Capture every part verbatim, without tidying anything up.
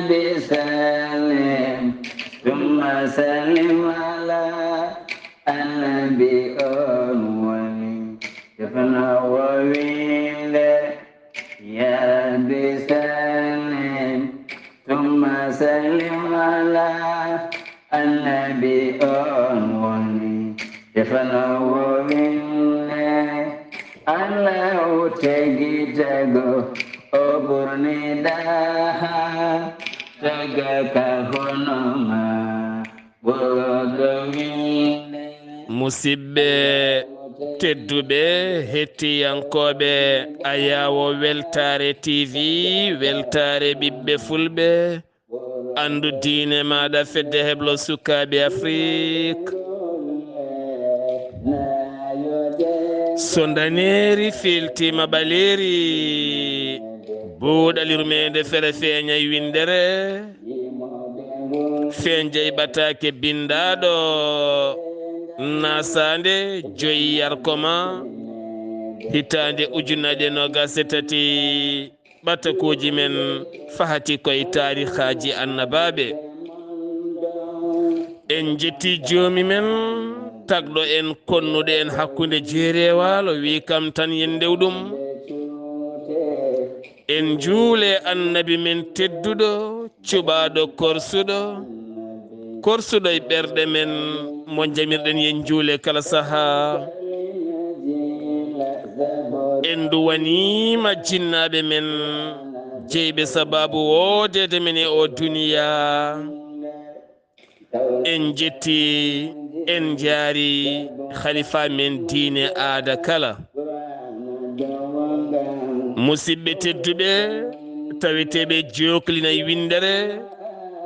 بسلم ثم سلم على النبي أول. Tefna wowinde, ya Rabbi sallim, ثم سلم على النبي أول. Tefna wowinde, Allah o tegi tago, o ɓurni daha, taga ka hono ma. Musidɓe tedduɓe, hettiyankooɓe Ayaawo Weltaare T V, Weltaare Ɓiɓɓe Fulɓe, anndu diine maaɗa, Fedde Heblo Sukaaɓe Afrik. So ndaneeri fiiltiima ɓaleeri, buuɗal yurmeende fere feeñay winndere. Fenjey ɓataake binndaaɗo, nasaande joyi yarkoma, hitaande ujunnaje noogas e tati, ɓatakuuji men fahati koye taarihaaji annabaaɓe. En njetti joomi men, tagɗo en, konnuɗo en hakkunde jeeri e waalo, wi kam tan yen ndew ɗum. En njuule annabi men tedduɗo, cuɓaaɗo korsuɗo, korsuɗo e ɓerɗe men, mo jamirɗen yen njuule kala sahaa. En nduwaniima jinnaaɓe men, jeyɓe sabaabu woodeede men e o duniyaa. En njetti, en njaari khalifa men diine aada kala. Musidɓe tedduɓe, taweteeɓe joklina e winndere,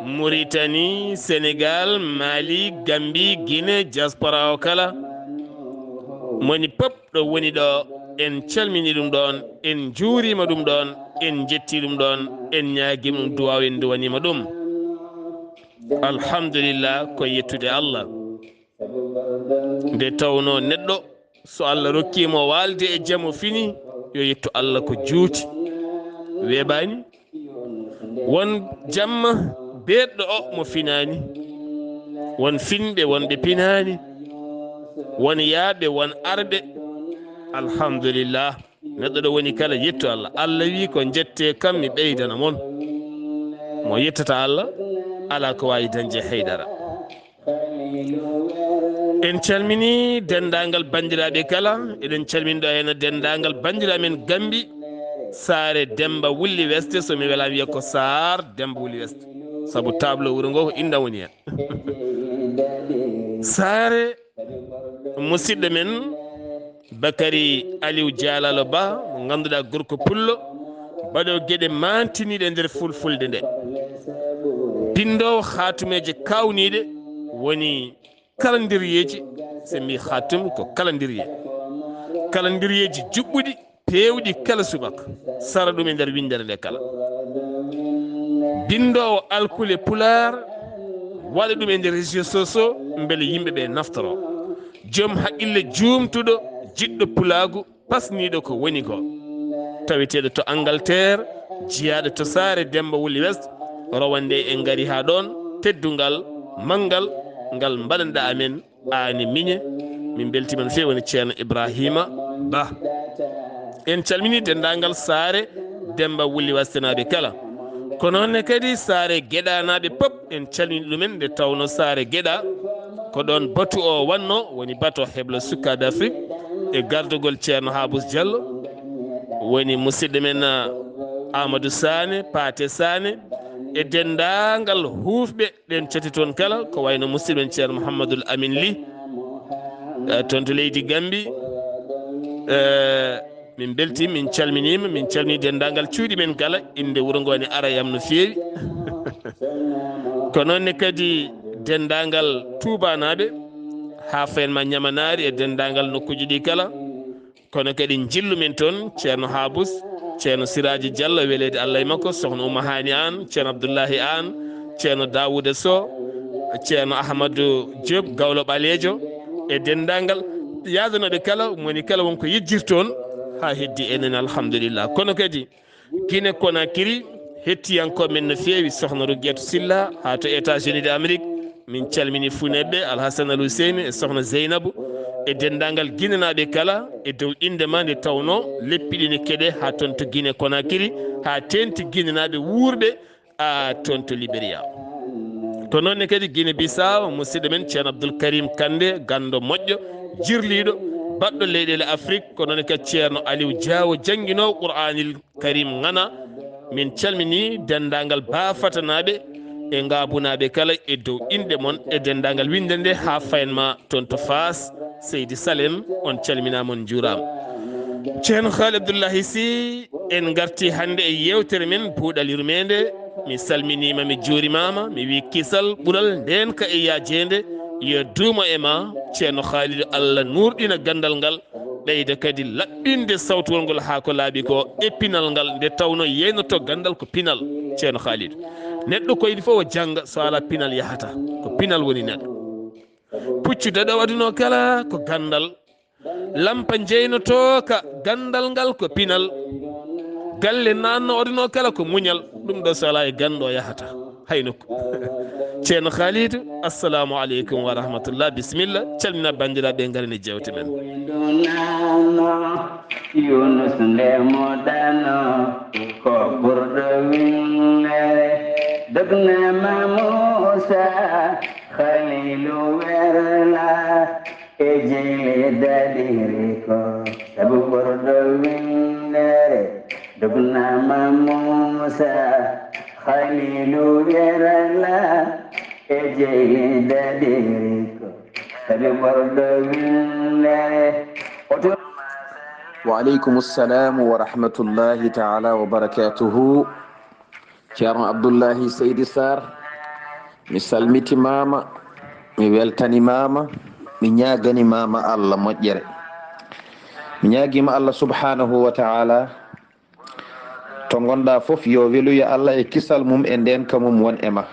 Muritani, Senegal, Mali, Gambi, Gine, diaspora o kala. Moni pop ɗo woni ɗo, en calmini ɗum ɗon, en njuurima ɗum ɗon, en njetti ɗum ɗon, en ñaagima ɗum duwaaw, en duwanima ɗum. Alhamdulillah, ko yettude Allah. Nde tawno neɗɗo, so Allah rokkimo waalde e jam o fini, yo yettu Allah ko juuti. Weeɓaani? Won jamma beeɗɗo o mo finaani. Won finɓe, won ɓe pinaani. Won yaaɓe, won arɓe. Alhamdulillah. Neɗɗo ɗo woni kala yettu Allah. Allah wi ko njette kam mi ɓeydana mon. Mo yettata Allah, alaa ko waawi dañde haydara. En calmini denndaangal banndiraaɓe kala. Eɗen calmini ɗo heen denndaangal banndiraaɓe men Gambi, Saare Demmba Wulli Weste, so mi welaama wiya ko Saar Demmba Wulli Weste, sabu tableau wuro ngo ko innde am woni heen. Saare musidɗo men Bakary Aliou Dialalo Ba, mo ngannduɗaa gorko pullo, baɗo geɗe mantiniiɗe nder fulfulde nde. Binndoowo haatumeeje kaawniiɗe, woni kalandiriyeeji, so mi haatum ko kalandiriye. Kalandiriyeeji juɓɓuɗi, peewɗi kala subaka, sara ɗum e nder winndere nde kala. Binndoowo alkule pulaar, waɗa ɗum e nder réseaux sociaux, mbele yimɓe ɓe naftoro. Joom haqqille juumtuɗo, jiɗɗo pulaagu, pasniiɗo ko woni ko. Taweteeɗo to Angleterre, jiyaaɗo to Saare Demmba Wulli West, rowande en ngari haa ɗoon, teddungal manngal ngal mbaɗanɗa amen, aan e miñe. Min mbeltiima no feewi, woni Ceerno Ibrahima Ba. En calmini denndaangal Saare Demmba Wulli Wastenaaɓe kala. Ko noon ne kadi Saare Geɗanaaɓe pop, en calmini ɗumen, nde tawno Saare Geɗa ko ɗoon batu o wannoo, woni batu heblo sukkaaɓe Afrik, e gardugol Ceerno Haabus Diallo, woni musidɗo men, ah, Amadou Sané, Paate Sané, e denndaangal huufɓe ɗeen cati toon kala, ko wayno musidɗo men Ceerno Mouhamadoul Amine Ly, eh, toon to leydi Gambi. Eh, min mbeltiima, min calminiima, min calmini denndaangal cuuɗi men kala. Innde wuro ngo ne ara yam no feewi. Ko noon ne kadi denndaangal tuubanaaɓe, haa fayen ma ñamanaari e denndaangal nokkuuji ɗi kala. Kono kadi njillu men toon, Ceerno Haabus, Ceerno Siraaji Diallo, weleede Allah e makko, Sohna Oumou Hani Aan, Ceerno Abdoullahi Aan, Ceerno Daouda Sow, Ceerno Ahmadou Diop, Gawlo Ɓaleejo, e denndaangal yaadanooɓe kala, moni kala won ko yejjir toon, haa heddi enen, alhamdulillah. Kono kadi, Gine Konakiri, Hettiyankooɓe men no feewi, Sokhna Rougietou Sylla haa to États-Unis de Amérique. Min calmini Funeɓɓe, Alhassane Al Husseini e Sokhna Zeynabu, e denndaangal Ginenaaɓe kala, e dow innde ma nde tawnoo leppi ɗi ne keɗe haa toon to Guinée Conakry, haa teeŋti Ginenaaɓe wuurɓe a toon to Liberia. Ko noon ne kadi Guinée Bissau, musidɗo men Ceerno Abdoul Karim Kande, ganndo moƴƴo, jirliiɗo, baɗɗo leyɗeele Afrik, ko noon ne kadi Ceerno Aliou Diawo, jannginoowo Qur'aanil Karim Ŋana. Min calmini denndaangal baafatanaaɓe e ngaabunaaɓe kala e dow innde mon e denndaangal winnde nde haa fayan ma toon to Faas. Seydi Salem, on calminaama, on njuuraama. Ceerno Haali Abdullahi Sy, en ngarti hannde e yeewtere men Buuɗal Yurmeende. Mi salminiima, mi juurimaama, mi wii kisal ɓural ndeenka e yaajeende, yo duumo e ma, Ceerno Haalidu, Allah nuurɗina ganndal ngal, ɓeyda kadi laɓɓinde sawtuwol ngol haa ko laaɓi ko e pinal ngal, nde tawnoo yeeynoto ganndal ko pinal, Ceerno Haalidu. Neɗɗo ko yiɗi fof o jannga, so alaa pinal yahataa, ko pinal woni neɗɗo. Puccu daɗo aduna o kala ko ganndal, lampa jeynotooka ganndal ngal ko pinal, galle naatno aduna o kala ko muñal, ɗum ɗo so alaa e ganndo o yahataa hay nokku. Ceerno Haalidu, assalamu aleykum wa rahmatullah, bisimilla, calmina banndiraaɓe, ngaren e jeewte men. Yunus nde mo dano ko ɓurɗo winndere, dognama Muusa Khaliilu werla, e jeyli daɗiri ko sabu ɓurɗo winndere, dognama Muusa Khaliilu werla, e jeyli daɗiri ko sabu ɓurɗo winndere. Oto Wa aleykum salam wa rahmatullahi taala wa barakatuhu. Ceerno Abdullahi Seydi Sarr, mi salmitimaama, mi weltanimaama, mi ñaaganimaama Allah moƴƴere. Mi ñaagiima Allah subhanahu wa taala, to ngonɗa fof, yo weluya Allah e kisal mum e ndeenka mum won e ma.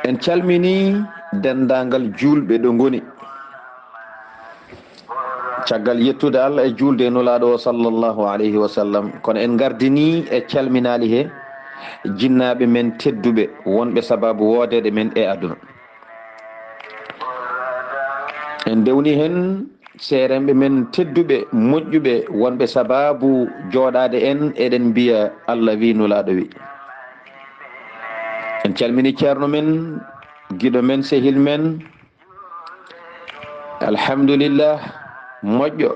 En calmini denndaangal juulɓe ɗo ngoni. Caggal yettude Allah e juulde e Nulaaɗo o sallallahu alayhi wa sallam, kono en ngardini e calminaali he jinnaaɓe men tedduɓe wonɓe sababu woodeede men e aduna. En ndewni heen seerenɓe men tedduɓe, moƴƴuɓe, wonɓe sababu jooɗaade en, eɗen mbiya Allah wi, Nulaaɗo wi. En calmini ceerno men, giɗo men, sehil men. Alhamdulillah, moƴƴo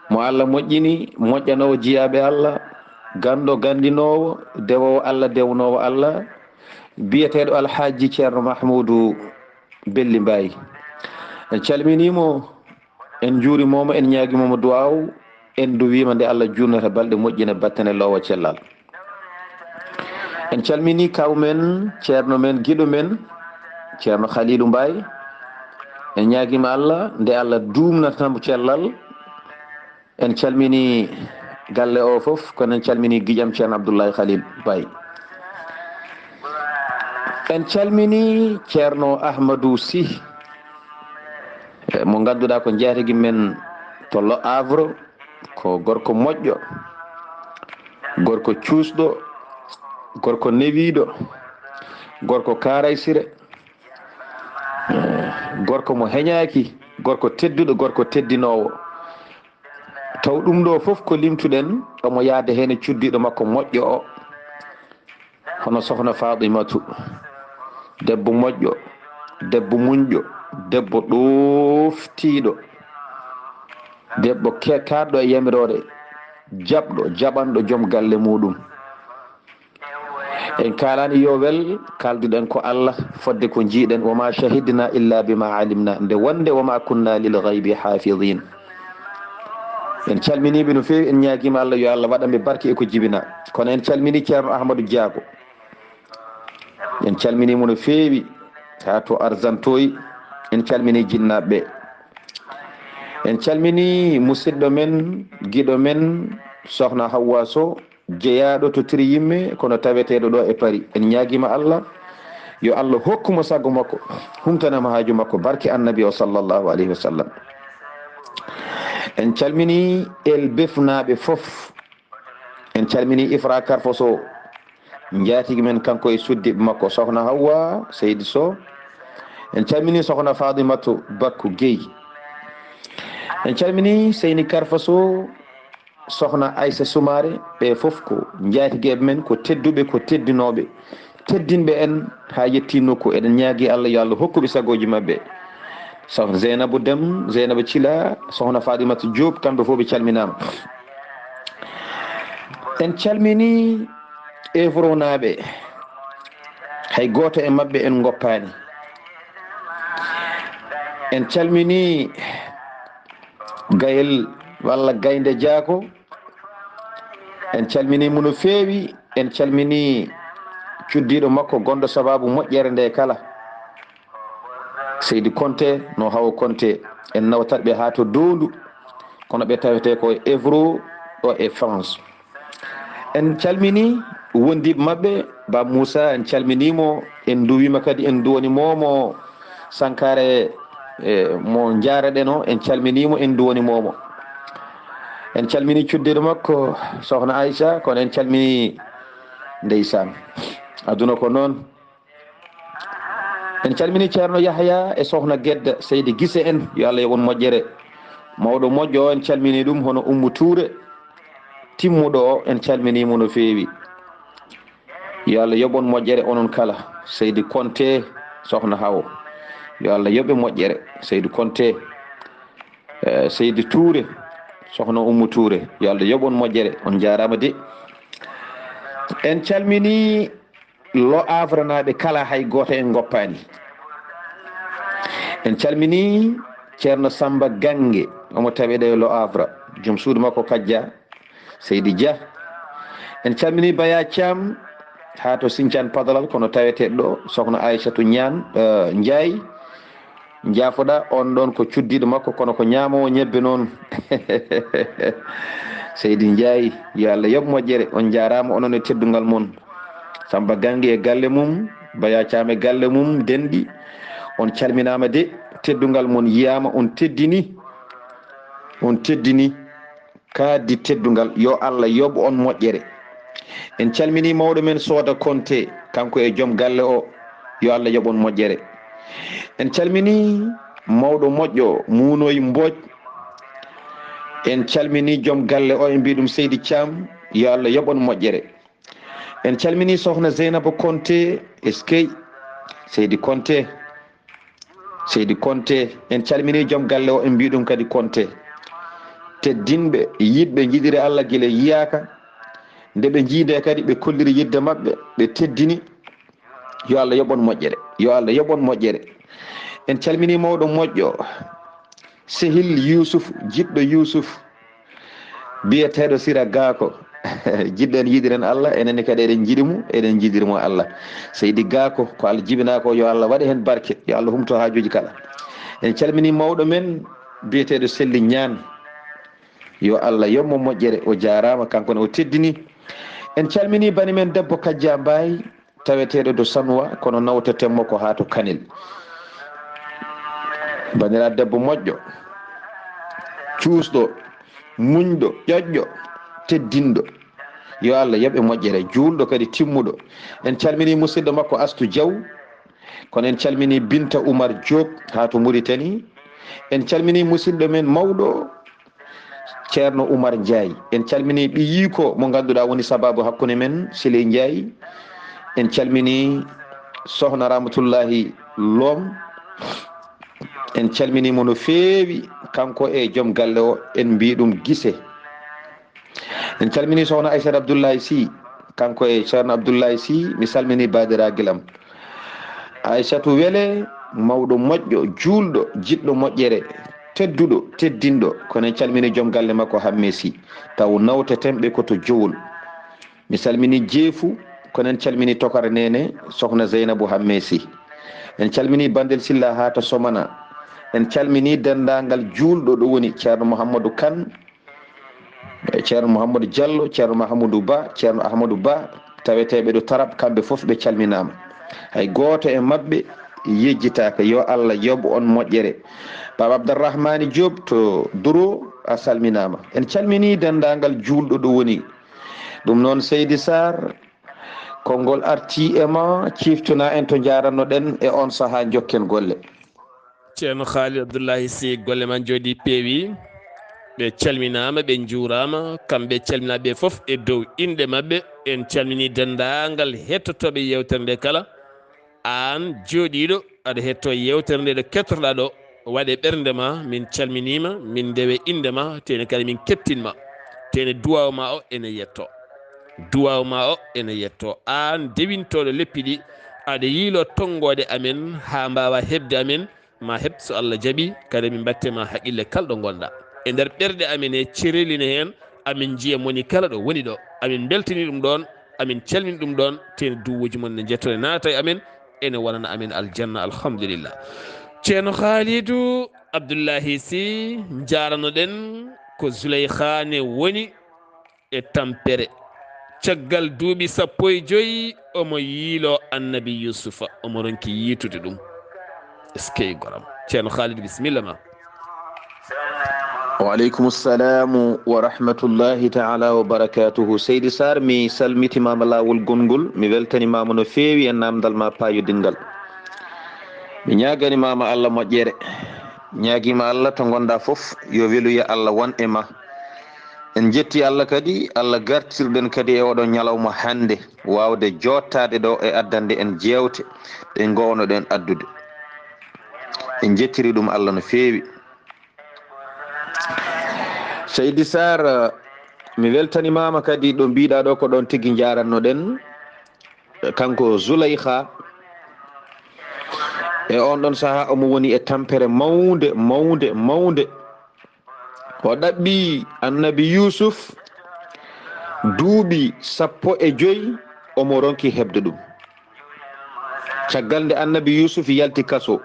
mo Allah moƴƴini, moƴƴanoowo jiyaaɓe Allah, ganndo ganndinoowo, dewoowo Allah, dewnoowo Allah, biyeteeɗo Alhaji Ceerno Mahmuudu Belli Mbaay. En calminiimo, en njuurimooma, en ñaagimooma duwaaw, en duwiima nde Allah juutnata balɗe moƴƴina battane loowa cellal. En calmini kaw men, ceerno men, giɗo men, Ceerno Khaliilu Mbaay. En ñaagiima Allah nde Allah duumnata mo cellal. En calmini galle o fof, kono en calmini giƴam Ceerno Abdullahi Khalil Baye. En calmini Ceerno Ahmadou Sy, eh, mo ngannduɗaa ko njaatigui men to Le Havre, ko gorko moƴƴo, gorko cuusɗo, gorko newiiɗo, gorko kaaraysire, eh, gorko mo heñaaki, gorko tedduɗo, gorko teddinoowo. Taw ɗum ɗo fof ko limtuɗen, omo yahda heen e cuddiiɗo makko moƴƴo o, hono Sokhna Fatimatu, debbo moƴƴo, debbo muñɗo, debbo ɗooftiiɗo, debbo ke-, kaaɗɗo e yamiroore, jaɓɗo, jaɓanɗo joom galle muɗum. En kaalani yo wel, kalduɗen ko Allah, fodde ko jiiɗen, wa ma shahidna illa bima alimna, nde wonde wa ma kunna lil ghaybi hafidin. En calminiɓe no feewi, en ñaagiima Allah yo Allah waɗanɓe barke e ko jibina. Kono en calmini Ceerno Ahmadou Diago. En calminiimo no feewi, haa to Argenteuil. En calmini jinnaaɓe. En calmini musidɗo men, giɗo men, Sokhna Hawwa Sow, jeyaaɗo to Tiri Yimme, kono taweteeɗo ɗo e Paris. En ñaagiima Allah, yo Allah hokku mo sago makko, humtana mo haaju makko, barke Annabi o sallallahu alayhi wa sallam. En calmini El Befnaaɓe fof, En calmini Ifra Karfa Sow, njaatigi men kanko e suddiiɓe makko, Sohna Hawwa Seydi Sow. En calmini Sohna Fadimatu Bakku Guèye. En calmini Seyni Karfa Sow, Sohna Aissa Soumaré, ɓe fof ko njaatigeeɓe men, ko tedduɓe, ko teddinooɓe, teddinɓe en haa yetti nokku. Eɗen ñaagi Allah yo Allah hokku ɓe sagooji maɓɓe. Sohna Zeynabu Dem, Zeynabu Cila, Sohna Fadimatu Diop, kamɓe fof ɓe calminaama. En calmini Evronaaɓe, hay gooto e maɓɓe en ngoppaani. En calmini Gayel walla Gaynde Jaako, en calmini mo no feewi, en calmini cuddiiɗo makko gonɗo sabaabu moƴƴere nde kala. Seydi Konte, no Hawo Konte, en nawtat ɓe haa to Doondu, kono ɓe tawetee ko e Evro ɗo e France. En calmini wondiiɓe maɓɓe, Ba Moussa, en calminii mo, en nduwiima kadi, en nduwanii mo Sankare, e mo njaaraɗen o, en calminii mo, en nduwanii mo. En calminii cuddiiɗo makko, Sohna Aïcha, kono en calminii, ndeysaan. Aduna ko noon. En calminii Ceerno Yahya e Sohna Gedda, Seydi Gise en, yo Allah yoɓ on moƴƴere. Mawɗo moƴƴo o, en calminii ɗum, hono Ummu Tuure, timmuɗo o, en calminii mo no feewi. Yo Allah yoɓ on moƴƴere onon kala. Seydi Konte, Sohna Hawo. Yo Allah yoɓ ɓe moƴƴere. Seydi Konte, eh, Seydi Tuure, Sohna Ummu Tuure. Yo Allah yoɓ on moƴƴere. On njaaraama de. En calminii Lo Havre naaɓe kala, hay gooto en ngoppaani. En calminii Ceerno Samba Gange, omo tawee ɗo e Lo Havre. Joom suudu makko Kajja. Seydi Dia. En calminii Baya Thiam haa to Sinthiane Padalal, kono taweteeɗo ɗo, Sohna Aïssatou Niane, eh, Ndiaye. Njaafoɗa, on ɗon ko cuddiiɗo makko, kono ko ñaamoowo ñebbe noon. Seydi Ndiaye, yo Allah yoɓ moƴƴere. On njaaraama onon e teddungal mon. Samba Gangi e galle mum, Baya Thiam e galle mum, denɗi. On calminaama de, teddungal mon yiyaama, on teddini. On teddini. Kaddi teddungal, yo Allah yoɓ on moƴƴere. En calminii mawɗo men Sooda Konte, kanko e joom galle o, yo Allah yoɓ on moƴƴere. En calminii mawɗo moƴƴo Muunoy Mbooj. En calminii joom galle o, en mbii ɗum Seydi Thiam, yo Allah yoɓ on moƴƴere. En calminii Sohna Zeynaba Konte, eskey, Seydi Konte. Seydi Konte, en calminii joom galle o, en mbii ɗum kadi Konte. Teddinɓe, yiɗɓe, njiɗiri Allah gila yiyaaka. Nde ɓe njiidee kadi, ɓe kolliri yiɗde maɓɓe, ɓe teddini. Yo Allah yoɓ on moƴƴere. Yo Allah yoɓ on moƴƴere. En calminii mawɗo moƴƴo, Sehil Yuusuf, jiɗɗo Yuusuf. Biyeteeɗo Sira Gaako. Jiɗɗo en, yiɗiren Allah, enen kadi eɗen njiɗi mo, eɗen njiɗiri mo Allah. Seydi Gaako, ko Allah jibinaa ko, yo Allah waɗe heen barke, yo Allah humto haajuuji kala. En calminii mawɗo men biyeteeɗo Selli Ñaan. Yo Allah yoɓ mo moƴƴere, o jaaraama, kanko ne o teddini. En calminii bani men debbo Kajja Mbaay, taweteeɗo to Sanuwa, kono nawteten mo ko haa to Kanel. Bandiraa debbo moƴƴo, cuusɗo, muñɗo, ƴoƴƴo, teddinɗo. Yo Allah yoɓ e moƴƴere, juulɗo kadi timmuɗo. En calminii musidɗo makko Astu Jaw, kono en calminii Binta Umar Diop haa to Muritani. En calminii musidɗo men mawɗo, Ceerno Umar Njaay. En calminii ɓiyiiko mo ngannduɗaa woni sabaabu hakkunde men, Siley Njaay. En calminii Sohna Ramatullahi Loom. En calminii mo no feewi, kanko e joom galle o, en mbii ɗum gise. En calminii Sohna Aysata Abdullahi Sy, kanko e Ceerno Abdullahi Sy, mi salminii baadiraagel am. Aysatu Wele, mawɗo moƴƴo, juulɗo, jiɗɗo moƴƴere, tedduɗo, teddinɗo, kono en calminii joom galle makko Hammee Sy, taw nawteten ɓe ko to Jowol. Mi salminii Jeefu, kono en calminii Tokara Neene, Sohna Zeynabu Hammee Sy. En calminii Bandel Silla haa to Somana. En calminii denndaangal juulɗo ɗo woni Ceerno Mouhamadou Kane, Ceerno Mouhamadou Diallo, Ceerno Mahamoudou Ba, Ceerno Ahmadou Ba, taweteeɓe ɗo Tarab, kamɓe fof ɓe calminaama. Hay gooto e maɓɓe yejjitaaka. Yo Allah yoɓ on moƴƴere. Baaba Abdarrahmani Diop to Duro, a salminaama. En calminii denndaangal juulɗo ɗo woni Ɗum noon, Seydi Sarr, konngol artii e ma, ciiftunaa en to njaaranno-ɗen e oon sahaa, njokken golle. Ceerno Khalid Abdullahi Sy, golle ma njooɗii peewi. Ɓe calminaama, ɓe njuuraama, kamɓe calminaaɓe fof e dow innde maɓɓe. En calminii denndaangal hettotooɓe yeewtere nde kala. Aan jooɗiiɗo, aɗa hettoo yeewtere nde ɗo kettotoɗaa ɗo, waɗe ɓernde ma, min calminiima, min ndewe innde ma, tene kadi min kettin ma. Tene duwaaw ma o ene yettoo. Duwaaw ma o ene yettoo. Aan dewintooɗo leppi ɗi, aɗa yiiloo tonngoode amen haa mbaawa heɓde amen, ma heɓ so Allah jaɓii, kadi min mbaɗte ma haqqille kala ɗo ngonɗaa. E nder ɓerɗe amen he, cereeli ne heen, amin njiya moni kala ɗo woni ɗo. Amin mbeltini ɗum ɗoon, amin calmini ɗum ɗoon, tene duwuuji mon ne njettoo e naata e amen, ene wonana amin aljanna, alhamdulillah. Ceerno Khalidou Abdullahi Sy, njaarano-ɗen, ko Zuleyha ne woni e tampere. Caggal duuɓi sappo e joy, omo yiiloo Annabi Yuusufa, omo ronki yiitude ɗum. Eskey goram. Ceerno Khalid, bisimilla ma. Wa aleykum salamu wa rahmatullahi taala wa barakatuhu. Seydi Sarr, mi salmitimaama laawol gonngol, mi weltanimaama no feewi e naamndal ma paayodinngal. Mi ñaaganimaama Allah moƴƴere. Ñaagiima Allah to ngonɗaa fof, yo weluya Allah won e ma. En njetti Allah kadi, Allah gartirɗen kadi e oɗo ñalawma hannde, waawde jooɗtaade ɗo e addande en jeewte ɗe ngoonoɗen addude. En njettiri ɗum Allah no feewi. Seydi Sarr, mi weltanimaama kadi ɗo mbiɗa ɗo, ko ɗoon tigi njaaranno-ɗen, kanko Zuleyha. E oon ɗoon sahaa, omo woni e tampere mawnde, mawnde, mawnde. O ɗaɓɓi Annabi Yuusuf duuɓi sappo e joy, omo ronki heɓde ɗum. Caggal nde Annabi Yuusuf yalti kaso,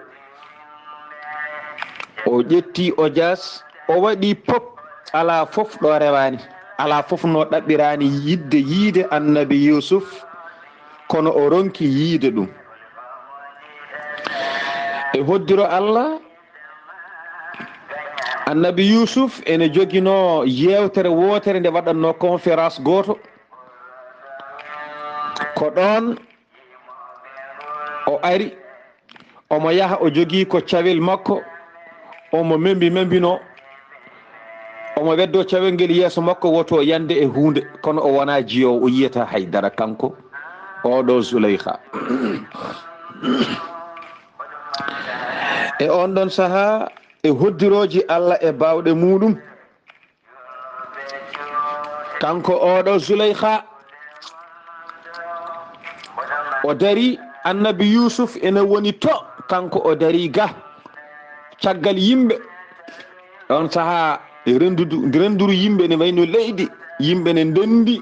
o ƴetti ojaas, o waɗi pop, alaa fof ɗo rewaani, alaa fof no ɗaɓɓiraani yiɗde yiide Annabi Yuusuf, kono o ronki yiide ɗum. E hoddiro Allah, Annabi Yuusuf ene joginoo yeewtere wootere nde waɗatnoo conférence gooto. Ko ɗoon o ari, omo yaha, o jogii ko cawel makko, omo membi membinoo, omo weddoo cawel ngel yeeso makko, woto yande e huunde, kono o wonaa jiyoowo, o yiyataa hay dara kanko, oɗo Zuleyha. E oon ɗoon sahaa, e hoddirooji Allah e baawɗe muuɗum, kanko oɗo Zuleyha, o dari, Annabi Yuusuf ene woni to, kanko o dari ga, caggal yimɓe. Ɗoon sahaa, renndudu, rennduru yimɓe ne wayno leydi, yimɓe ne ndenndi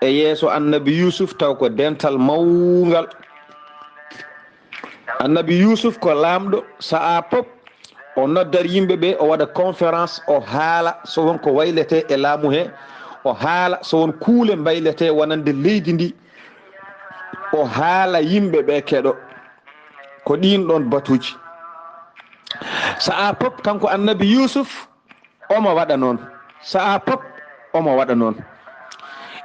e yeeso Annabi Yuusuf, taw ko dental mawngal. Annabi Yuusuf ko laamɗo, sahaa pop o noddar yimɓe ɓe, o waɗa conférence, o haala so won ko wayletee e laamu he, o haala so won kuule mbayletee wonande leydi ndi, o haala yimɓe ɓe keɗo. Ko ɗiin ɗoon batuuji. Sahaa pop kanko Annabi Yuusuf omo waɗa noon. Sahaa pop omo waɗa noon.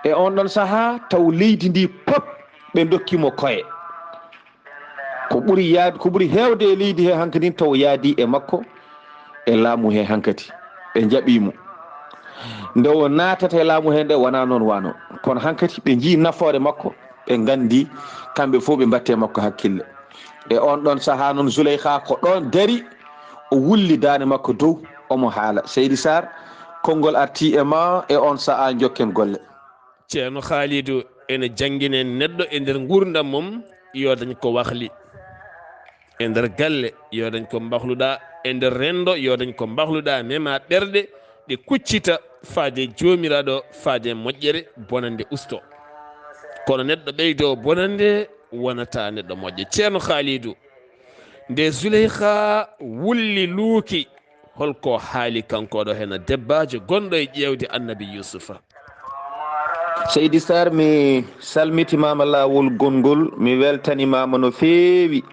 E oon ɗoon sahaa, taw leydi ndi pop ɓe ndokki mo koye. Ko ɓuri yaad-, ko ɓuri heewde e leydi he hankadi, taw yaadi e makko, e laamu he hankadi. Ɓe njaɓi mo. Nde o naatata e laamu he nde, wonaa noon wano. Kono hankadi ɓe njii nafoore makko, ɓe nganndi, kamɓe fof ɓe mbaɗte makko hakkille. E oon ɗoon sahaa noon, Zuleyha ko ɗoon dari, o wulli daande makko dow, omo haala. Seydi Sarr, konngol artii e ma e oon sahaa, njokken golle. Ceerno Khalidou, ene jannginen neɗɗo e nder nguurndam mum, yo dañ ko wahli. E nder galle, yo dañ ko mbahluɗaa. E nder renndo, yo dañ ko mbahluɗaa. Mema ɓerɗe ɗe kuccita faade Joomiraaɗo, faade moƴƴere, bonannde ustoo. Kono neɗɗo ɓeydoo bonannde, wonata neɗɗo moƴƴo. Ceerno Khalidou, nde Zuleyha wulli luuki, holko haali kanko ɗo hena debbaajo gonɗo e ƴeewde Annabi Yuusufa? Seydi Sarr, mi salmitimaama laawol gonngol, mi weltanimaama no feewi.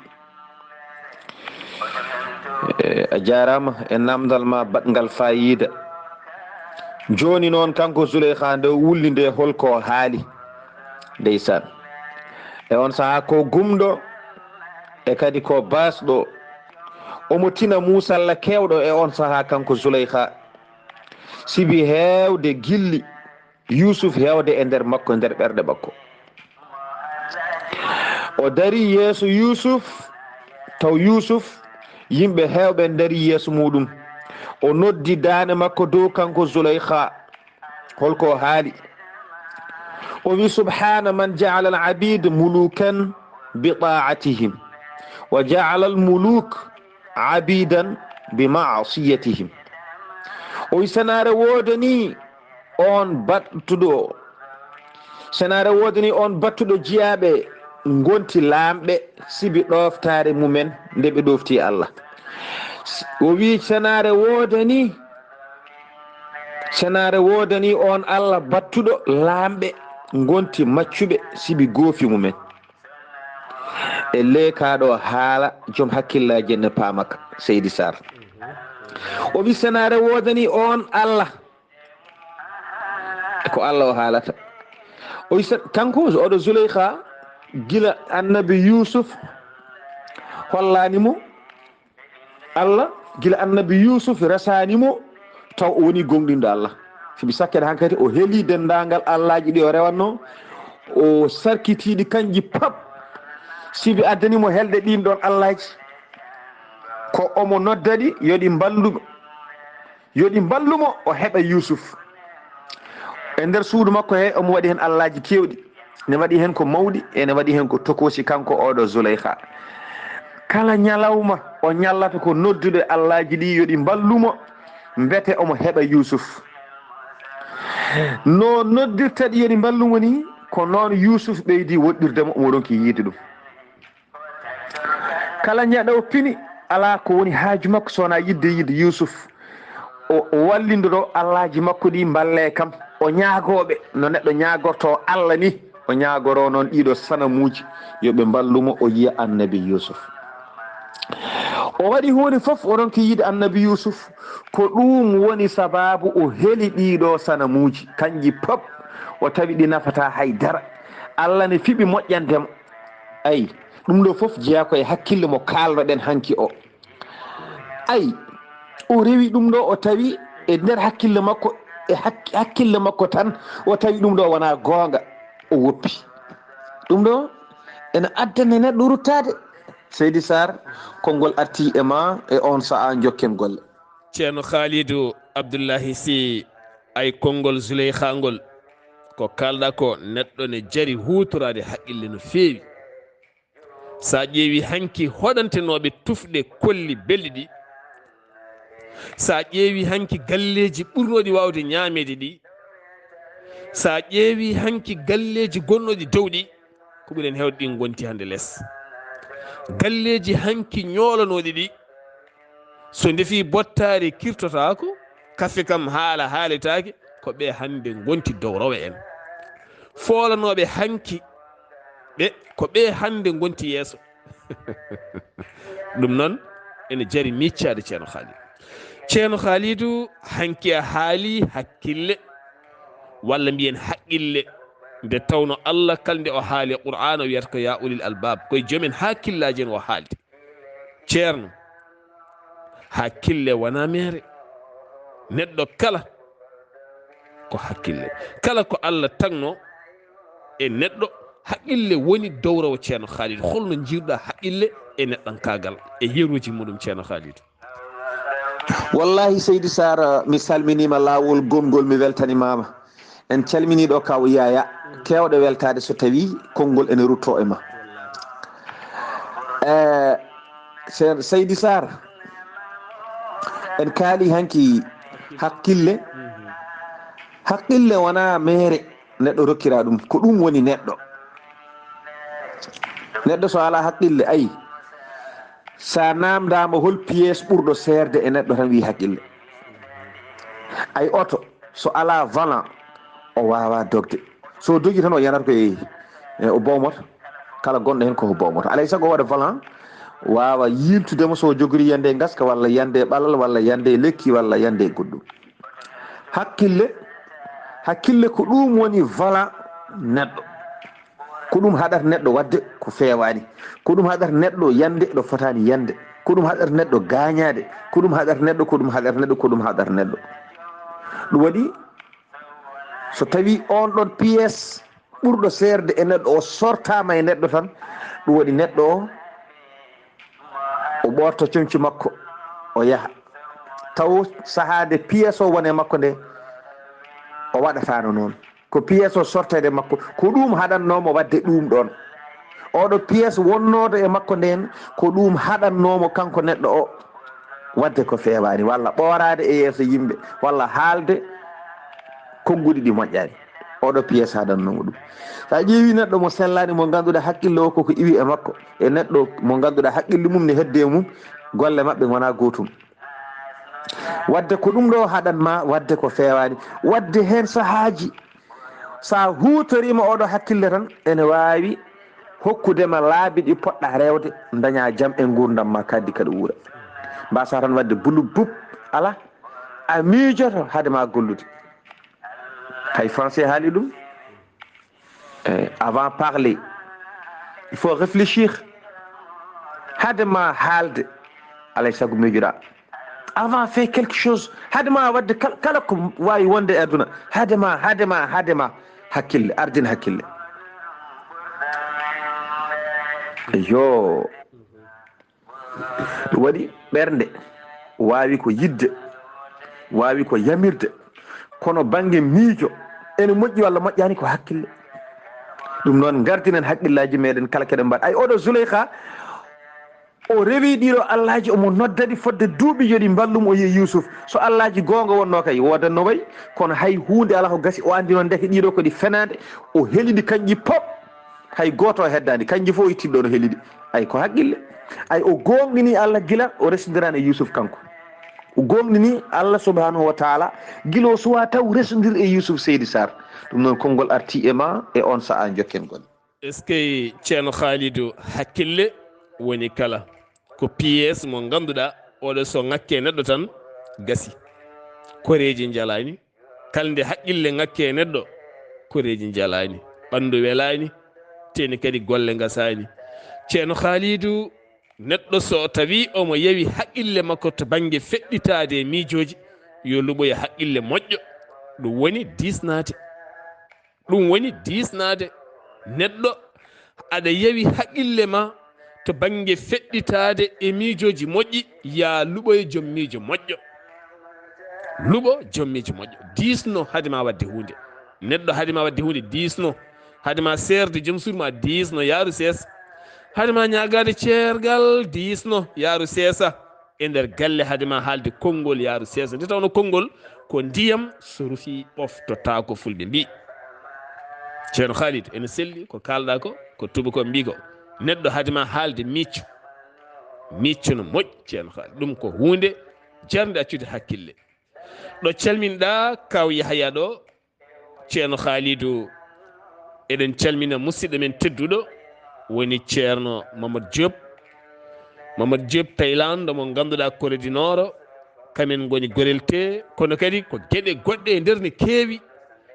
Eh, a jaaraama e naamndal ma baɗngal faayiida. Jooni noon, kanko Zuleyha, nde o wulli nde, holko o haali? Ndeysaan. E on sahaa ko gumɗo, e kadi ko baasɗo. Omo tina muusalla keewɗo e on sahaa, kanko Zuleyha. Sibi heewde gilli Yuusuf heewde e nder makko, e nder ɓerɗe makko. O darii yeeso Yuusuf, taw Yuusuf, yimɓe heewɓe ndarii yeeso muuɗum. O noddi daande makko dow, kanko Zuleyha. Holko o haali? O wi: "Subhaana man ja'ala al-abiida muluukan bi taa'atihim, wa ja'ala al-muluuk abiidan bi ma'siyatihim." O wi: "Senaare woodanii on battuɗo, senaare woodanii on battuɗo jiyaaɓe ngonti laamɓe sibi ɗooftaare mumen nde ɓe ɗoofti Allah." O wi: "Senaare woodanii, senaare woodanii on Allah battuɗo laamɓe ngonti maccuɓe sibi goofi mumen." E ley kaa ɗoo haala, joom hakkillaaji en ne paama ka, Seydi Sarr. O wi: "Senaare woodanii on Allah." Ko Allah o haalata. O wi: "Se-, kanko, oɗo Zuleyha, gila annabi Yuusuf hollaani mo Allah, gila annabi Yuusuf resaani mo, taw o woni gooŋɗinɗo Allah. Sibi sakkere hankadi o heli denndaangal allaaji ɗi o rewatnoo, o sarkitii ɗi kanji pap. Sibi addani mo helde ɗiin ɗoon allaaji, ko omo nodda ɗi, yo ɗi mballu mo, yo ɗi mballu mo, o heɓa Yuusuf. E nder suudu makko he, omo waɗi heen allaaji keewɗi. Ne waɗi heen ko mawɗi, ene waɗi heen ko tokoosi, kanko oɗo Zuleyha. Kala ñalawma o ñallata ko noddude allaaji ɗi yo ɗi mballu mo, mbete omo heɓa Yuusuf. No noddirta ɗi yo ɗi mballu mo ni, ko noon Yuusuf ɓeydi woɗɗirde mo, omo ronki yiide ɗum. Kala ñaɗa o pini, alaa ko woni haaju makko so wonaa yiɗde yiide Yuusuf. O, o wallindoto allaaji makko ɗi mballee kam. O ñaagooɓe no neɗɗo ñaagortoo Allah ni, o ñaagoroo noon ɗiɗo sanamuuji yo ɓe mballu mo o yiya annabi Yuusuf. O waɗi huunde fof, o ronki yiide annabi Yuusuf. Ko ɗum woni sabaabu o heli ɗiɗo sanamuuji. Kanji pop o tawi ɗi nafataa hay dara. Allah ne fiɓi moƴƴande mo. Ay, ɗum ɗo fof jeyaa ko e hakkille mo kaalnoɗen hanki o. Ay, o rewi ɗum ɗo, o tawi e nder hakkille makko, e hak-, hakkille makko tan, o tawi ɗum ɗo wonaa goonga, o woppi. Ɗum ɗo ene addana neɗɗo ruttaade. Seydi Sarr, konngol arti e ma e on sa'a, njokken golle. Ceerno Khalidou Abdoulahi Sy, ay konngol Zuleyha ngol, ko kaalɗa ko, neɗɗo ne jari huutoraade haqqille no feewi. So a ƴeewi hanki hoɗantenooɓe tufɗe kolli belɗi ɗi, so a ƴeewi hanki galleeji ɓurnooɗi waawde ñaameede ɗi, so a ƴeewi hanki galleeji gonnooɗi dow ɗi, ko ɓuri en heewde ɗi ngonti hannde les. Galleeji hanki ñoolanooɗi ɗi, so ndefi bottaari kirtotaako, kafe kam haala haaletaake, ko ɓe hannde ngonti dow rewo en. Foolanooɓe hanki ɓe, ko ɓe hannde ngonti yeeso. Ɗum noon, ene jari miccaade Ceerno Khalidou. Ceerno Khalidou, hanki a haali hakkille, walla mbiyen haqqille, nde tawno Allah kala nde o haali e Qur'aana o wiyata ko yaa ulil albab, koye joomen hakkillaaji en o haaldi. Ceerno, hakkille wonaa meere. Neɗɗo kala ko hakkille. Kala ko Allah tagno e neɗɗo, haqqille woni dowrowo Ceerno Khalidou. Holno njiiruɗaa haqqille e neɗɗankaagal e yeruuji muɗum Ceerno Khalidou? Wallahi Seydi Sarr, mi salminiima laawol gomgol, mi weltanimaama. En calminii ɗo Kaw Yaya, keewɗo weltaade so tawii konngol ene ruttoo e ma. Eh, Se-, Seydi Sarr, en kaali hanki hakkille. Hakkille wonaa meere neɗɗo rokkira ɗum, ko ɗum woni neɗɗo. Neɗɗo so alaa hakkille, ay, sa naamndaama hol piyees ɓurɗo seerde e neɗɗo tan wii hakkille. Ay, oto so alaa volant, o waawaa dogde. So dogii tan o yanata ko e, e o bowmoto. Kala gonɗo heen ko o bowmoto. Alaa e sago o waɗa volant, waawa yiiltude mo so o jogori yande e ngaska walla yande e ɓalal walla yande e lekki walla yande e goɗɗum. Hakkille, hakkille ko ɗum woni vala neɗɗo. Ko ɗum haɗata neɗɗo waɗde ko feewaani. Ko ɗum haɗata neɗɗo yande ɗo fotaani yande. Ko ɗum haɗata neɗɗo gaañaade. Ko ɗum haɗata neɗɗo, ko ɗum haɗata neɗɗo, ko ɗum haɗata neɗɗo. Ɗum waɗi, so tawi on ɗon piyees ɓurɗo seerde e neɗɗo o sortaama e neɗɗo tan, ɗum waɗi neɗɗo o, o ɓoorta comci makko, o yaha. Taw sahaa nde piyees o woni e makko nde, o waɗataano noon. Ko piyees o sorteede makko, ko ɗum haɗannoomo waɗde ɗum ɗoon. Oɗo piyees wonnooɗo e makko ndeen, ko ɗum haɗannoomo kanko neɗɗo o waɗde ko feewaani, walla ɓooraade e yeeso yimɓe, walla haalde konnguɗi ɗi moƴƴaani. Oɗo piyees haɗannoomo ɗum. So a ƴeewi neɗɗo mo sellaani, mo ngannduɗaa hakkille o koko iwi e makko, e neɗɗo mo ngannduɗaa hakkille mum ne hedde e mum, golle maɓɓe ngonaa gootum. Waɗde ko ɗum ɗo haɗan ma waɗde ko feewaani. Waɗde heen sahaaji, so a huutoriima oɗo hakkille tan, ene waawi hokkude ma laabi ɗi poɗɗa rewde, daña jam e nguurndam ma kaddi kaɗa wuura. Mbasa tan waɗde bulu bub, ala, a miijoto hade ma gollude. Hay français haali ɗum. Eh, avant parler, il faut réfléchir. Hade ma haalde, alay sago miijoɗa. Avant fait quelque chose, hade ma waɗde kal-, kala ko waawi wonde e aduna, hade ma, hade ma, hade ma, hakkille, ardin hakkille. Yo. Ɗum waɗi ɓernde waawi ko yiɗde, waawi ko yamirde, kono bannge miijo ene moƴƴi walla moƴƴaani ko hakkille. Ɗum noon, ngardinen hakkillaaji meɗen kala keɗen mbaɗa. Ay, oɗo Zuleyka, o rewi ɗiɗo allaaji, omo noddadi fodde duuɓi yo ɗi mballum o yiya Yuusuf. So allaaji goonga wonno kay, woodan no wayi, kono hay huunde alaa ko gasi, o anndi noon ndeke ɗiɗo ko ɗi fenaande, o heli ɗi kanƴi pop. Hay gooto o heddaani, kanji fof o itti ɗo no heli ɗi. Ay, ko haqqille. Ay, o gooŋɗini Allah gila o resondiraani e Yuusuf kanko. O gooŋɗini Allah subhanahu wa taala gila o suwaa taw resondir e Yuusuf, Seydi Sarr. Ɗum noon, konngol arti e ma e on sa'a jokken gol. Est-ce que Ceerno Khalidou hakkille woni kala? Ko piyees mo ngannduɗaa, oɗo so ŋakke neɗɗo tan gasi. Koreeji njalaani. Kala nde haqqille ŋakke e neɗɗo, koreeji njalaani, ɓanndu welaani, teni kadi golle ngasaani. Ceerno Khalidou, neɗɗo so tawi omo yewi haqqille makko to bannge feɗɗitaade e miijooji, yo luɓoyo haqqille moƴƴo. Ɗum woni diisnaade. Ɗum woni diisnaade. Neɗɗo, aɗa yewi haqqille ma to bannge feɗɗitaade e miijooji moƴƴi, yaa luɓoyo joom miijo moƴƴo. Luɓo joom miijo moƴƴo. Diisno hade ma waɗde huunde. Neɗɗo, hade ma waɗde huunde, diisno. Hade ma seerde joom suudu ma, diisno, yaaru seesa. Hade ma ñaagaade ceergal, diisno, yaaru seesa. E nder galle, hade ma haalde konngol, yaaru seesa. Nde tawno konngol ko ndiyam, so rufii ɓoftotaako, fulɓe mbii. Ceerno Khalid, ene selli ko kaalɗa ko, ko tuubakooɓe mbii ko. Neɗɗo, hade ma haalde, micco. Micco no moƴƴi, Ceerno Khalid. Ɗum ko huunde jarnde accude hakkille. Ɗo calminɗa Kaaw Yahaya ɗo, Ceerno Khalidou, eɗen calmina musidɗo men tedduɗo, woni Ceerno Mamadou Diop. Mamadou Diop, tawi lanndo mo ngannduɗaa, Corée du Nord, kamen ngoni Gorel tee, kono kadi ko geɗe goɗɗe e nder ne keewi,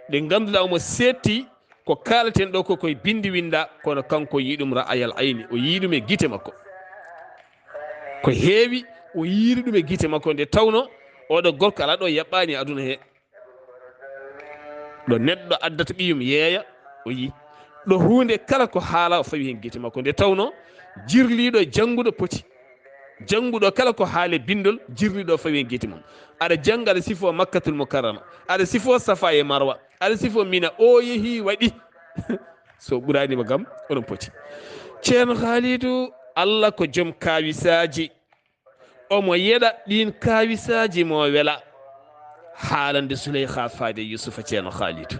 ɗe ngannduɗaa omo seetti ko kaalaten ɗo ko koye binndi winnda, kono kanko yii ɗum ra'ayal ayni, o yii ɗum e gite makko. Ko heewi, o yiiri ɗum e gite makko, nde tawno oɗo gorko alaa ɗo yaɓɓaani e aduna he. Ɗo neɗɗo addata ɓiyum yeeya, o yii. Ɗo huunde kala ko haala, o fawi heen gite makko. Nde tawno jirliiɗo, jannguɗo poti. Jannguɗo kala ko haale binndol, jirliiɗo fawi heen gite mum. Aɗa jannga, aɗa sifo Makkatul Mukarrama. Aɗa sifo Safa e Marwa. Aɗa sifo Mina. O yehi, waɗi. So ɓuraanima kam, oɗon poti. Ceerno Khalidou, Allah ko joom kaawisaaji. Omo yeɗa ɗiin kaawisaaji, mo wela. Haalande Suleyha faade Yusufa, Ceerno Khalidou.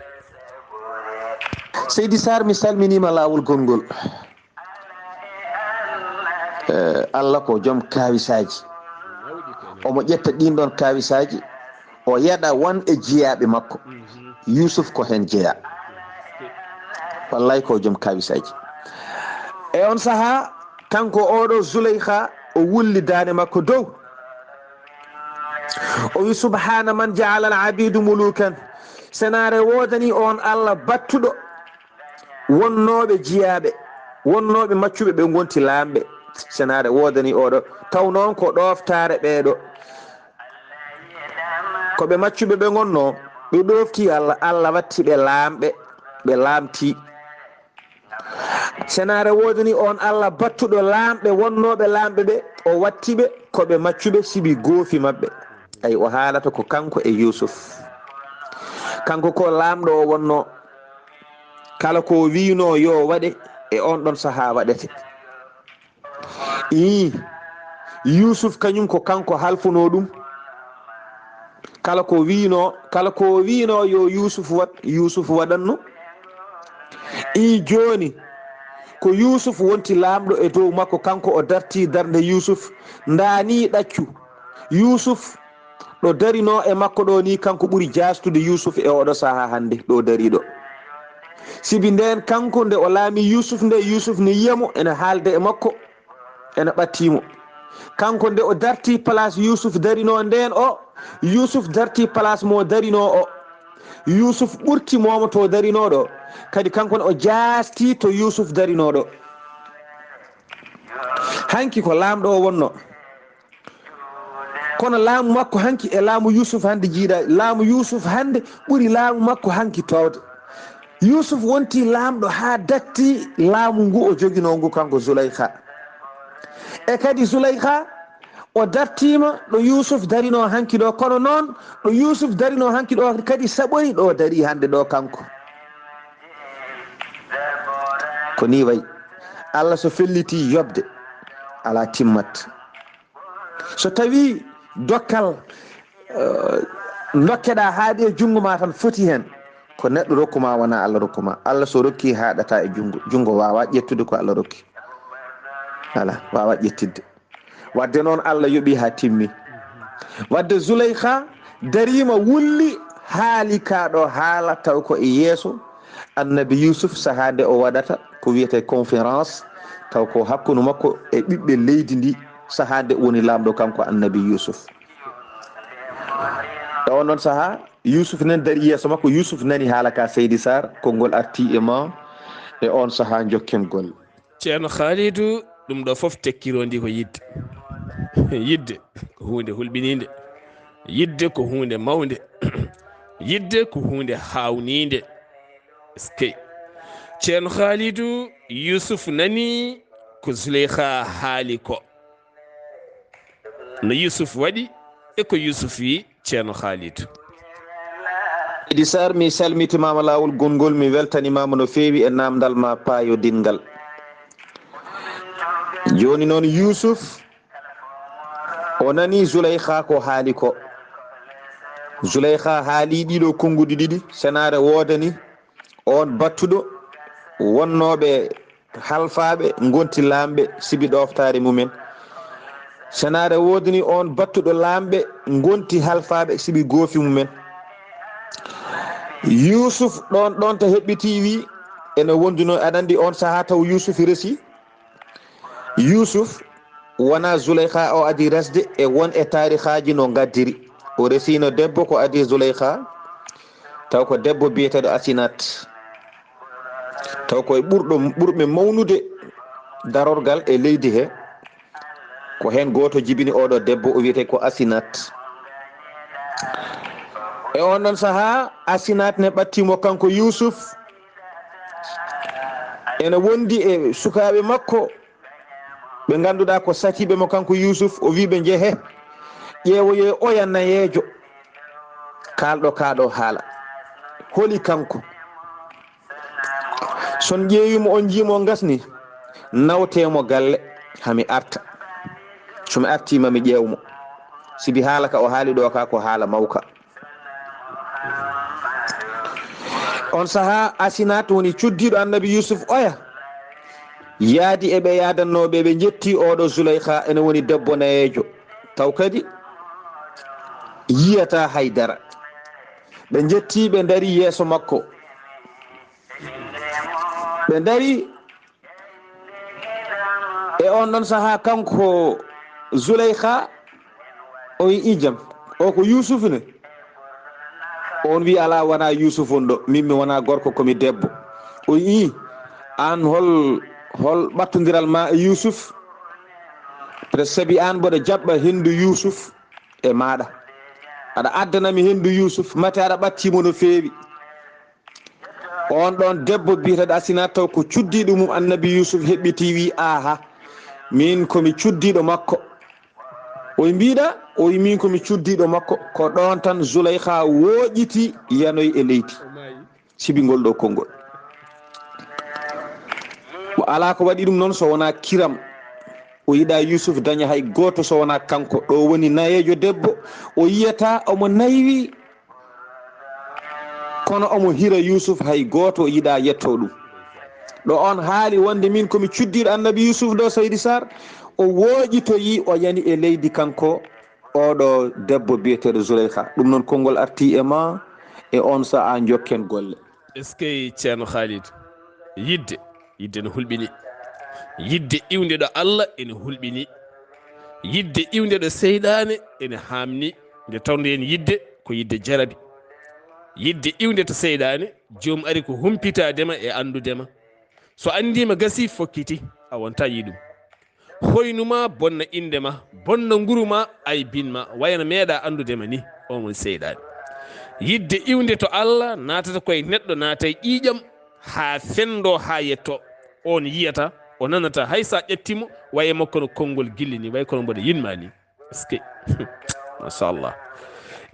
Seydi Sarr, mi salminiima laawol gonngol. Eh, Allah ko joom kaawisaaji. Omo ƴetta ɗiin ɗoon kaawisaaji, o yeɗa won e jiyaaɓe makko. Yuusuf ko heen jeyaa. Wallay ko joom kaawisaaji. E on sahaa, kanko oɗo Zuleyha, o wulli daande makko dow. O wi, "Subhaana man ja'ala al-abidu mulukan." Senaare woodani on Allah battuɗo wonnooɓe jiyaaɓe, wonnooɓe maccuɓe ɓe ngonti laamɓe. Senaare woodani oɗo, taw noon ko ɗooftaare ɓeeɗo. Ko ɓe maccuɓe ɓe ngonnoo, ɓe ɗoofti Allah, Allah watti ɓe laamɓe, ɓe laamti. Senaare woodani on Allah battuɗo laamɓe, wonnooɓe laamɓe ɓe, o watti ɓe ko ɓe maccuɓe sibi goofi maɓɓe. Ay, o haalata ko kanko e Yuusuf. Kanko ko laamɗo o wonnoo. Kala ko o wiynoo yo waɗe, e on ɗon sahaa waɗete. Ii, Yuusuf kañum ko kanko halfunoo ɗum. Kala ko wiynoo, kala ko wiynoo yo Yuusuf waɗ, Yuusuf waɗanno. Ii, jooni ko Yuusuf wonti laamɗo e dow makko, kanko o dartii darnde Yuusuf, ndaa nii ɗaccu. Yuusuf ɗo darinoo e makko ɗo nii, kanko ɓuri jaastude Yuusuf e oɗo sahaa hannde ɗo dariɗo. Sibi ndeen kanko nde o laami Yuusuf nde, Yuusuf ne yiya mo, ene haalda e makko, ene ɓattii mo. Kanko nde o dartii place Yuusuf darinoo ndeen o, Yuusuf dartii place mo darinoo o. Yuusuf ɓurti moomo to darinoo ɗo, kadi kanko ne o jaastii to Yuusuf darinoo ɗo. Hanki ko laamɗo o wonnoo. Kono laamu makko hanki e laamu Yuusuf hannde jiidaa. Laamu Yuusuf hannde ɓuri laamu makko hanki toowde. Yuusuf wonti laamɗo haa datti laamu ngu o joginoo ngu kanko Zulaykha. E kadi Zulaykha o dartiima ɗo Yuusuf darinoo hanki ɗo, kono noon ɗo Yuusuf darinoo hanki ɗo kadi saɓoyi ɗo darii hannde ɗo kanko. Ko nii wayi. Allah so felliti yoɓde, alaa timmat. So tawii dokkal, eh, ndokkeɗaa haaɗi e junngo ma tan foti heen, ko neɗɗo rokku ma, wonaa Allah rokku ma. Allah so rokki haaɗata e junngo, junngo waawaa ƴettude ko Allah rokki. Alaa, waawaa ƴettidde. Wadde noon Allah yoɓi haa timmi. Wadde Zulaykha dariima wulli haali kaa ɗo haala taw ko e yeeso Annabi Yuusuf, sahaa nde o waɗata ko wiyetee conférence, taw ko hakkunde makko e ɓiɓɓe leydi ndi, sahaa nde woni laamɗo kanko Annabi Yuusuf. E on ɗon sahaa, Yuusuf nen darii yeeso makko, Yuusuf nani haala ka Seydi Sarr, konngol artii e ma e on sahaa jokken golle. Ceerno Khaalidu, ɗum ɗo fof tekkirondi ko yidde. Yidde ko huunde hulɓiniinde. Yidde ko huunde mawnde. Yidde ko huunde haawniinde. Eskey. Ceerno Khaalidu, Yuusuf nani ko Zuleyha haali ko. No Yuusuf waɗi e ko Yuusuf wi, Ceerno Khaalidu. Seydi Sarr, mi salmitimaama laawol gonngol, mi weltanimaama no feewi e naamndal ma paayodinngal. Jooni noon Yuusuf, o nani Zuleyha ko haali ko. Zuleyha haali ɗiɗo konnguɗi ɗiɗi, senaare woodani on battuɗo wonnooɓe halfaaɓe ngonti laamɓe sibi ɗooftaare mumen. Senaare woodani on battuɗo laamɓe ngonti halfaaɓe sibi goofi mumen. Yuusuf ɗon, ɗon to heɓɓitii wi ene wonduno, aɗa anndi on sahaa taw Yuusuf resi. Yuusuf wonaa Zuleyha o adii resde e won e taarihaaji no ngaddiri. O resiino debbo ko adii Zuleyha, taw ko debbo biyeteeɗo Asinat. Taw ko e ɓurɗo, ɓurɓe mawnude darorgal e leydi he, ko heen gooto jibini oɗo debbo, o wiyetee ko Asinat. E on ɗon sahaa, Asinat ne ɓattii mo kanko Yuusuf, ene wondi e sukaaɓe makko, ɓe ngannduɗaa ko satiiɓe mo kanko Yuusuf, o wi ɓe, "Njehe, ƴeewoye oya nayeejo, kaalɗo kaa ɗo haala. Holi kanko? So on ƴeewi mo, on njii mo, on ngasni, nawtee mo galle, haa mi arta. So mi artii, ma mi ƴeew mo. Sibi haala ka o haali ɗo ka ko haala mawka." On sahaa, Asinat woni cuddiiɗo Annabi Yuusuf oya, yaadi e ɓe yaadannooɓe, ɓe njetti oɗo Zuleyha, ene woni debbo nayeejo, taw kadi yiyataa hay dara. Ɓe njetti, ɓe ndarii yeeso makko. Ɓe ndarii, e on ɗon sahaa, kanko Zuleyha, o wi, "Ijam, O ko Yuusuf ne? On wi, "Alaa, wonaa Yuusuf on ɗo. Min mi wonaa gorko, ko mi debbo." O wi, "Aan hol, hol ɓattondiral ma e Yuusuf? Peut-être sabi aan mboɗo jaɓɓa henndu Yuusuf e maaɗa. Aɗa addana mi henndu Yuusuf, mate aɗa ɓattii mo no feewi." On ɗon debbo biyeteeɗo Asinat taw ko cuddiiɗo mum Annabi Yuusuf heɓɓitii wi, "Aha, min ko mi cuddiiɗo makko." O wi, "Mbiɗa?" O wi, "Min ko mi cuddiiɗo makko." Ko ɗon tan Zulaykha wooƴiti yanoyi e leydi. Sibi ngol ɗo konngol. Ko alaa ko waɗi ɗum noon so wonaa kiram. O yiɗaa Yuusuf daña hay gooto so wonaa kanko. Ɗo woni nayeejo debbo. O yiyata omo naywi, kono omo hira Yuusuf, hay gooto o yiɗaa yettoo ɗum. Ɗo on haali wonde min ko mi cuddiiɗo Annabi Yuusuf ɗo, Seydi Sarr, o wooƴitoyi, o yani e leydi kanko, oɗo debbo biyeteeɗo Zulaykha. Ɗum noon konngol arti e ma, e on sa'a njokken golle. Eskey, Ceerno Khalid. Yidde, yidde no hulɓini. Yidde iwnde ɗo Allah ene hulɓini. Yidde iwnde ɗo seyɗaane ene haamni. Nde tawnoɗen yidde ko yidde jarabi. Yidde iwnde to seyɗaane, joom ari ko humpitaade ma e anndude ma. So anndiima gasii fokkiti, a wonta yiɗum. Hoynu ma bonna innde ma, bonna nguru ma, aybin ma, wayano meeɗa anndude ma ni, on woni seyɗaane. Yidde iwnde to Allah naatata koye neɗɗo, naata e ƴiiƴam, haa fenndo, haa yetto. On yiyata, o nanata, hay sa ƴetti mo, waye makko no konngol gilli ni, way kono mboɗo yinma ni. Est-ce que? Machallah.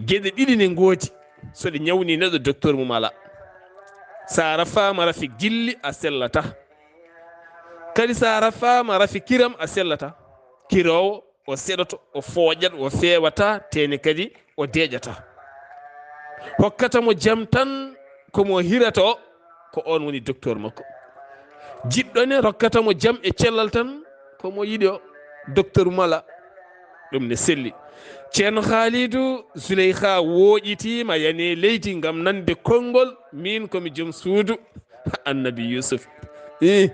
Geɗe ɗiɗi ne ngoodi. So ɗe ñawni neɗɗo, docteur mum ala. Sa rafaama rafi gilli, a sellata. Kadi sa rafaama rafi kiram, a sellata. Kiroowo, o seɗoto, o fooƴat, o feewata, tene kadi o deeƴata. Hokkata mo jam tan ko mo hirata o, ko on woni docteur makko. Jiɗɗo ne rokkata mo jam e cellal tan ko mo yiɗi o, docteur mala. Ɗum ne selli. Ceerno Khalidou, Zulaykha wooƴitiima yani leydi ngam nande konngol, min ko mi joom suudu Annabi Yuusuf. Ih,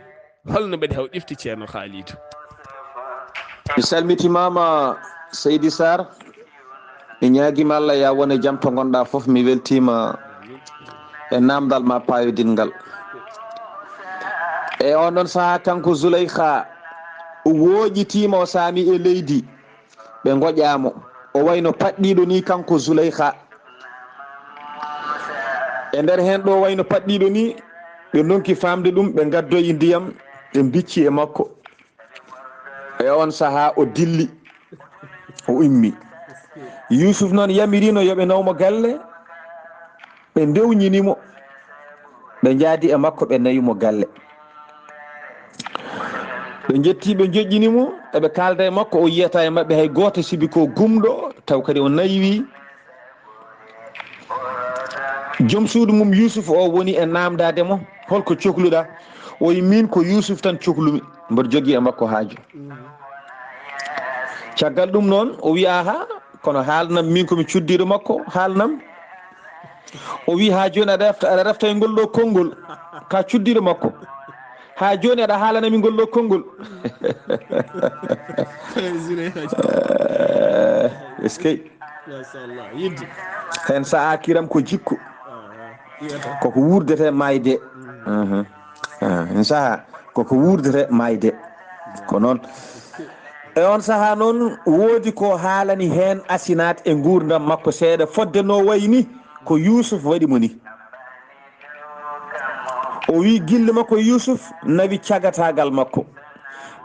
holno mbaɗi haw ɗifti Ceerno Khalidou? Mi salmitimaama Seydi Sarr. Mi ñaagiima Allah ya wone jam to ngonɗa fof. Mi weltiima e naamndal ma paayoɗingal. E on ɗon sahaa kanko Zulaykha o wooƴitiima, o saami e leydi. Ɓe ngoƴaamo. O wayno paɗɗiiɗo ni kanko Zulaykha. E nder heen ɗo wayno paɗɗiiɗo ni, ɓe ndonki faamde ɗum, ɓe ngaddoyi ndiyam, ɓe mbicci e makko. E on sahaa o dilli, o immi. Yuusuf noon yamirino yo ɓe naw mo galle, ɓe ndewñini mo, ɓe njaadi e makko, ɓe nawi mo galle. Ɓe njetti, ɓe njoƴƴini mo, eɓe kaalda e makko, o yiyata e maɓɓe hay gooto, sibi ko gumɗo, taw kadi o naywi. Joom suudu mum Yuusuf o woni e naamndaade mo, "Holko cokluɗa?" O wi, "Min ko Yuusuf tan coklumi, mboɗo jogii e makko haaju." Caggal ɗum noon, o wi, "Aha, kono haalnam, min ko mi cuddiiɗo makko, haalnam." O wi, "Haa jooni aɗa refta, aɗa refta e ngol ɗo konngol, ka cuddiiɗo makko. Haa jooni aɗa haalana mi ngol ɗo konngol." Zuleyha. Eh, eskey. Machallah, yidde. Heen sa'a kiram ko jikku. Ah, ah. Wiyata. Koko wurdete maayde. Mhm. Ah, heen saha koko wurdete maayde. Ko noon. E on saha noon, woodi ko haalani heen Asinat e nguurndam makko seeɗa, fodde no wayi ni ko Yuusuf waɗi mo ni. O wi gilli makko Yuusuf nawi cagataagal makko.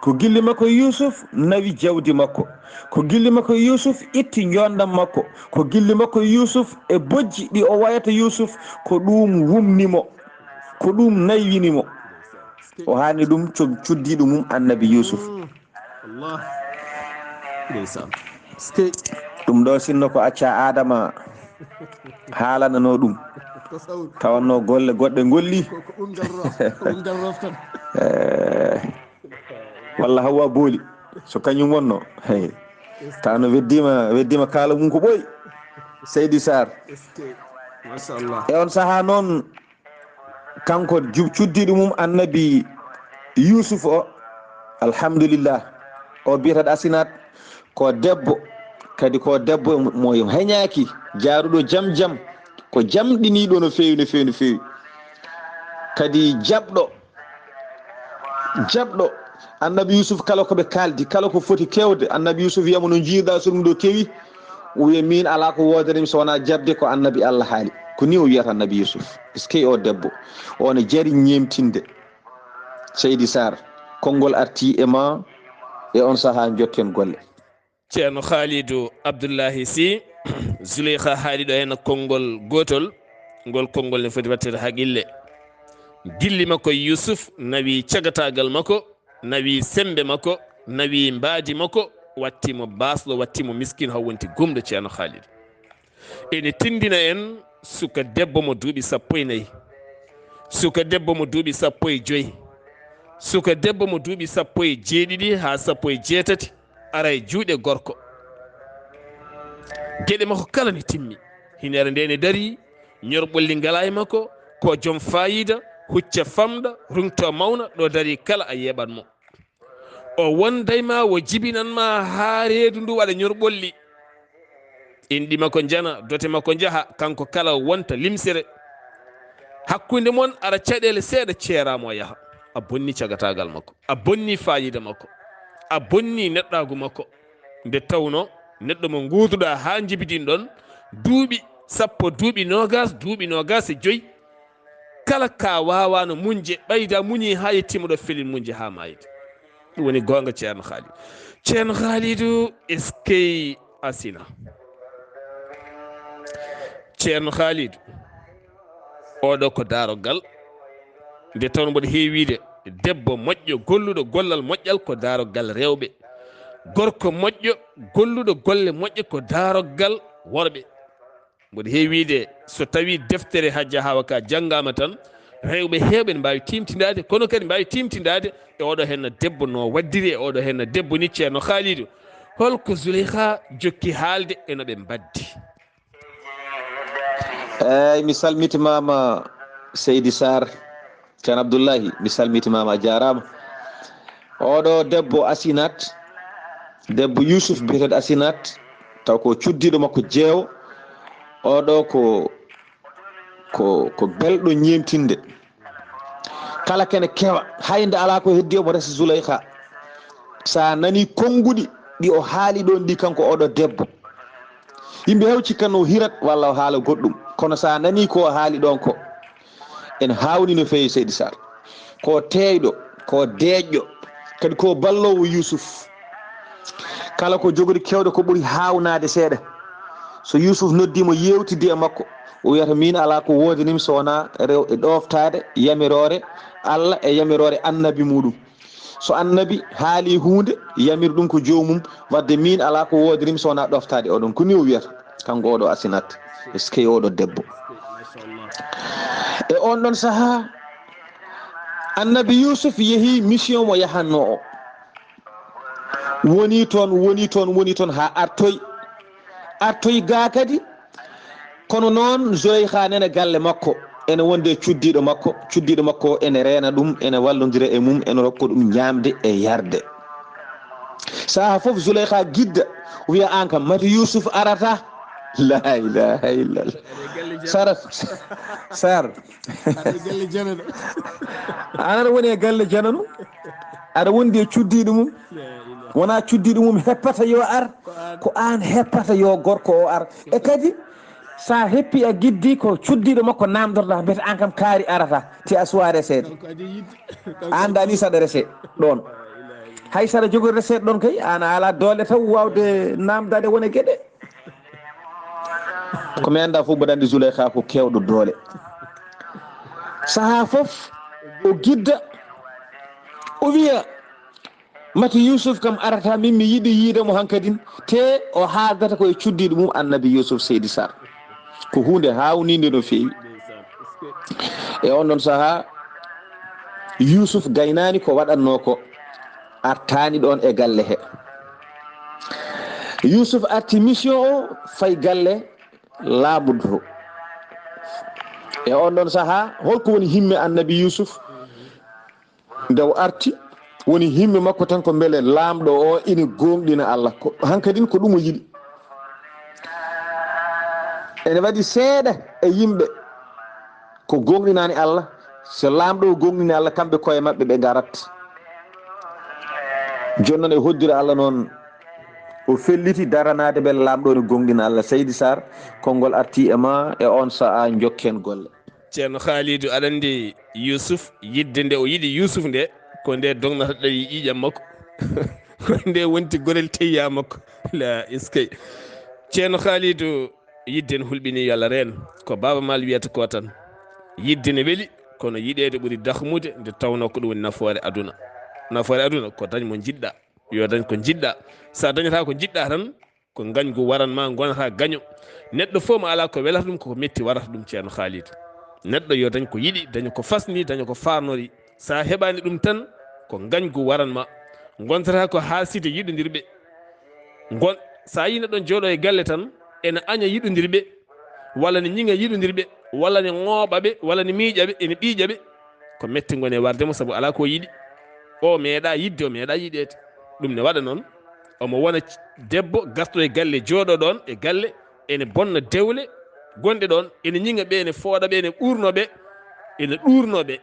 Ko gilli makko Yuusuf nawi jawdi makko. Ko gilli makko Yuusuf itti njoonndam makko. Ko gilli makko Yuusuf e bojji ɗi o wayata Yuusuf, ko ɗum wumni mo. Ko ɗum naywini mo. O haani ɗum co-, cuddiiɗo mum Annabi Yuusuf. Mm. Allah. Ndeysaan. Eskey. Ɗum ɗo sinno ko acca Adama haalanano ɗum. Ko sawru. Tawanno golle goɗɗe ngolli. Ko, ko ɗum darro, ko ɗum darro tan. Eh, walla Hawwa booli. So kañum wonno. Hey. Eskey. Tawno weddima, weddima kaala mum ko ɓooyi. Seydi Sarr. Eskey. Machallah. E on saha noon, kanko ju-, cuddiiɗo mum Annabi Yuusuf o, alhamdulillah, o biyeteeɗo Asinat, ko debbo Kadi ko debbo mo heñaaki, jaaruɗo jam jam, ko jamɗiniiɗo no feewi, no feewi, no feewi. Kadi jaɓɗo, jaɓɗo. Annabi Yusuf kala ko ɓe kaaldi, kala ko foti kewde, Annabi Yusuf wiyamo no jiiɗa so ɗum ɗo kewi, o wiya min ala ko woodani mi so wona jaɓde ko Annabi Allah haali. Ko ni o wiyata Annabi Yusuf. Est-ce que o debbo, o ne jari ñeemtinde. Seydi Sarr, konngol arti e ma e on sahaa jotten golle. Ceerno Khalidou Abdoulahi Sy, Zuleyha haali ɗo heen konngol gootol, ngol konngol ne foti waɗteede haqille. Gilli makko Yusuf nawi cagataagal makko, nawi semmbe makko, nawi mbaadi makko, watti mo baasɗo, watti mo miskin, haw wonti gumɗo. Ceerno Khalidou ene tinndina en suka debbo mo duuɓi sappo e nayi, suka debbo mo duuɓi sappo e joyi, suka debbo mo duuɓi sappo e jeeɗiɗi haa sappo e jeetati, ara e juuɗe gorko. Geɗe makko kala ne timmi. Hinere nde ne darii, ñorɓolli ngalaa e makko, ko joom faayiida, hucca famɗa, ruŋto mawna, ɗo darii kala a yeeɓat mo. O wonday ma, o jibinan ma haa reedu ndu waɗa ñorɓolli. Inɗi makko njana, dote makko njaha, kanko kala wonta limsere. Hakkunde mon ara caɗeele seeɗa ceeraama o yaha. A bonni cagataagal makko, a bonni faayiida makko, a bonni neɗɗaagu makko. Nde tawnoo neɗɗo mo nguurduɗaa haa njibidin ɗon, duuɓi sappo, duuɓi noogaas, duuɓi noogaas e joyi, kala ka waawaano muñde, ɓayda muñi haa yettiima ɗo felin muñde haa maayde. Ɗum woni goonga, Ceerno Khalidou. Ceerno Khalidou, eskey Asina. Ceerno Khalidou, oɗo ko daarogal. Nde tawnoo mboɗo heewi wiide, debbo moƴƴo golluɗo gollal moƴƴal ko daarogal rewɓe. Gorko moƴƴo golluɗo golle moƴƴe ko daarogal worɓe. Mboɗo heewi wiide, so tawii deftere Hajja Hawa ka janngaama tan, rewɓe heewɓe ne mbaawi tiimtindaade, kono kadi mbaawi tiimtindaade e oɗo henna debbo no waddiri, e oɗo henna debbo ni. Ceerno Khalidou, holko Zuleyha jokki haalde e no ɓe mbaddi? Eey, mi salmitimaama, Seydi Sarr, Ceerno Abdullahi, mi salmitimaama, a jaaraama. Oɗo debbo Asinat, debbo Yusuf biyeteeɗo Asinat, taw ko cuddiiɗo makko jeewo. Oɗo ko, ko, ko belɗo ñeemtinde. Kala kene kewa, hay nde alaa ko heddi omo resa Zuleyha. Sa nani konnguɗi ɗi o haali ɗon ɗi, kanko oɗo debbo, yimɓe hew cikkanno o hirat walla o haala goɗɗum. Kono sa nani ko o haali ɗon ko, ene haawni no feewi, Seydi Sarr. Ko teeyɗo, ko deeƴɗo, kadi ko balloowo Yusuf. Kala ko jogori kewɗo ko ɓuri haawnaade seeɗa. So Yusuf noddiimo yeewtidde e makko, o wiyata, min alaa ko woodanimi so wonaa rew-, e ɗooftaade yamiroore Allah e yamiroore annabi muuɗum. So annabi haali huunde, yamir ɗum ko joomum, wadde min alaa ko woodanimi so wonaa ɗooftaade oɗon. Ko ni o wiyata, kanko oɗo Asinat, eskey oɗo debbo. E on ɗon sahaa, annabi Yusuf yehi mission mo yahannoo o. Woni toon, woni toon, woni toon haa artoy. Artoy gaa kadi, kono noon Zuleyha nene galle makko, ene wonde e cuddiiɗo makko, cuddiiɗo makko ene reena ɗum, ene wallondira e mum, ene rokka ɗum ñaamde e yarde. Saha fof Zuleyha gidda, wiya, "Aan kam, mati Yusuf arata?" La ilaha illallah. Sara, Sar. Aɗa e galle janano. Aan aɗa woni e galle janano. Aɗa wondi e cuddiiɗo mum. La ilaha. Wona cuddiiɗo mum heppata yo ar. Ko aan. Ko aan heppata yo gorko o ar. E kadi, sa heppi a giddi ko cuddiiɗo makko namdorɗa, mbiyata aan kam kaari arata. Te a suwa reseede. Kanko adi yidde. Kanko. Aan dani saɗa rese ɗoon. La ilaha illallah. Hay saɗa jogori reseede ɗoon kay, aan a ala doole taw wawde namdade wone geɗe. Ko mi annda fof, mboɗo anndi Zuleyha ko keewɗo doole. Sahaa fof, o gidda, o wiya, "Mati Yusuf kam arata, min mi yiɗi yiide mo hankadin." Te o haaldata ko e cuddiiɗo mum, annabi Yusuf, Seydi Sarr. Ko huunde haawninde no feewi. E on ɗon sahaa, Yusuf gaynaani ko waɗatnoo ko, artaani ɗoon e galle he. Yusuf arti mission o, fayi galle laamɗo to. E on ɗon sahaa, holko woni himme annabi Yusuf? Nde o arti, woni himme makko tan ko mbele laamɗo o ina gooŋɗina Allah. Ko, hankadin ko ɗum o yiɗi. Ene waɗi seeɗa e yimɓe ko goongɗinaani Allah. So laamɗo o goongɗini Allah, kamɓe koye maɓɓe ɓe ngarat. Jooni noon e hoddira Allah noon, o felliti daranaade mbele laamɗo ne goongɗina Allah. Seydi Sarr, konngol arti e ma e on sa'a, njokken golle. Ceerno Khalidou, aɗa anndi Yusuf, yidde nde o yiɗi Yusuf nde, ko nde dognata ɗawi ƴiiƴam makko. Ko nde wonti gorel teyya makko. La, eskey. Ceerno Khalidou, yidde ne hulɓini, yo Allah reen. Ko Baaba Maal wiyata ko tan. Yidde ne weli, kono yiɗeede ɓuri dahmude, nde tawnoo ko ɗum woni nafoore aduna. Nafoore aduna ko dañ mo njiɗɗa, yo dañ ko njiɗɗa. So a dañataa ko njiɗɗa tan, ko ngañgu waran ma, ngonata gaño. Neɗɗo fof mo alaa ko welata ɗum, koko metti warata ɗum, Ceerno Khalidou. Neɗɗo yo dañ ko yiɗi, daña ko fasni, daña ko faarnori. So a heɓaani ɗum tan, ko ngañgu waran ma. Ngontata ko haaside yiɗondirɓe. Ngon-, so a yii neɗɗo jooɗo e galle tan, ene aña yiɗondirɓe, walla ne ñiŋa yiɗondirɓe, walla ne ŋooɓa ɓe, walla ne miiƴa ɓe, ene ɓiiƴa ɓe. Ko metti ngoni e warde mo, sabu alaa ko yiɗi. O meeɗa yiɗde, o meeɗa yiɗeede. Ɗum ne waɗa noon, omo wona c-, debbo garɗo e galle, jooɗo ɗoon e galle, ene bonna dewle gonɗe ɗoon, ene ñiŋa ɓe, ene fooɗa ɓe, ene ɓuurno ɓe, ene ɗuurno ɓe.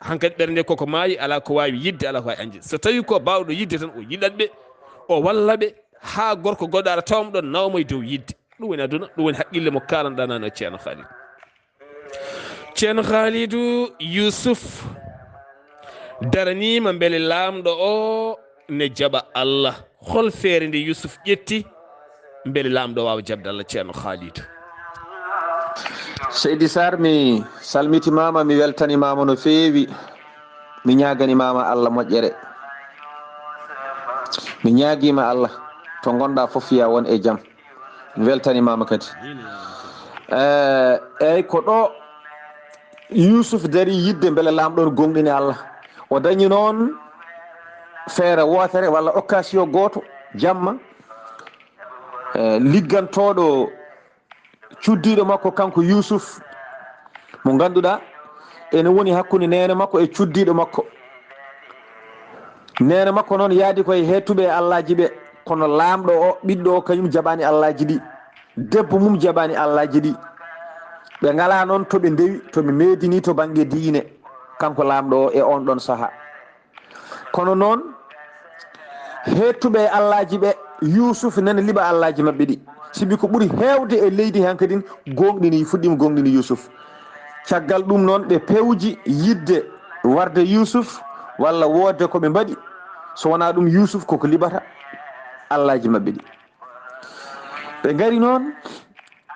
Hankadi ɓernde koko maayi, alaa ko waawi yiɗde, alaa ko waawi añde. So tawii ko baawɗo yiɗde tan, o yiɗat ɓe, o walla ɓe, haa gorko goɗɗo ara tawa mo ɗoon, nawa mo e dow yiɗde. Ɗum woni aduna, ɗum woni haqqille mo kaalanɗaa nano, Ceerno Khalidou. Ceerno Khalidou, Yusuf daraniima mbele laamɗo o ne jaɓa Allah. Hol feere nde Yusuf ƴetti mbele laamɗo waawa jaɓde Allah, Ceerno Khalidou? Seydi Sarr, mi salmitimaama, mi weltanimaama no feewi. Mi ñaaganimaama Allah moƴƴere. Mi ñaagiima Allah, to ngonɗaa fof, yo a won e jam. Mi weltanimaama kadi. Eh, eyyi, ko ɗo Yusuf dari yiɗde mbele laamɗo on goongɗini Allah. O dañi noon feere wootere walla occasion gooto, jamma, eh, liggantooɗo cuddiiɗo makko, kanko Yusuf, mo ngannduɗaa ene woni hakkunde neene makko e cuddiiɗo makko. Neene makko noon yaadi koye heettuɓe e allaaji ɓe, kono laamɗo o, ɓiɗɗo o, kañum jaɓaani allaaji ɗi. Debbo mum jaɓaani allaaji ɗi. Ɓe ngalaa noon to ɓe ndewi, to ɓe meedini to bannge diine, kanko laamɗo o e oon ɗoon sahaa. Kono noon, heettuɓe e allaaji ɓe, Yuusuf nana liɓa allaaji maɓɓe ɗi. Sibi ko ɓuri heewde e leydi heen kadin, gooŋɗini, fuɗɗiima gooŋɗini Yuusuf. Caggal ɗum noon, ɓe pewji yiɗde warde Yuusuf, walla woodde ko ɓe mbaɗi. So wonaa ɗum, Yuusuf koko liɓata allaaji maɓɓe ɗi. Ɓe ngari noon,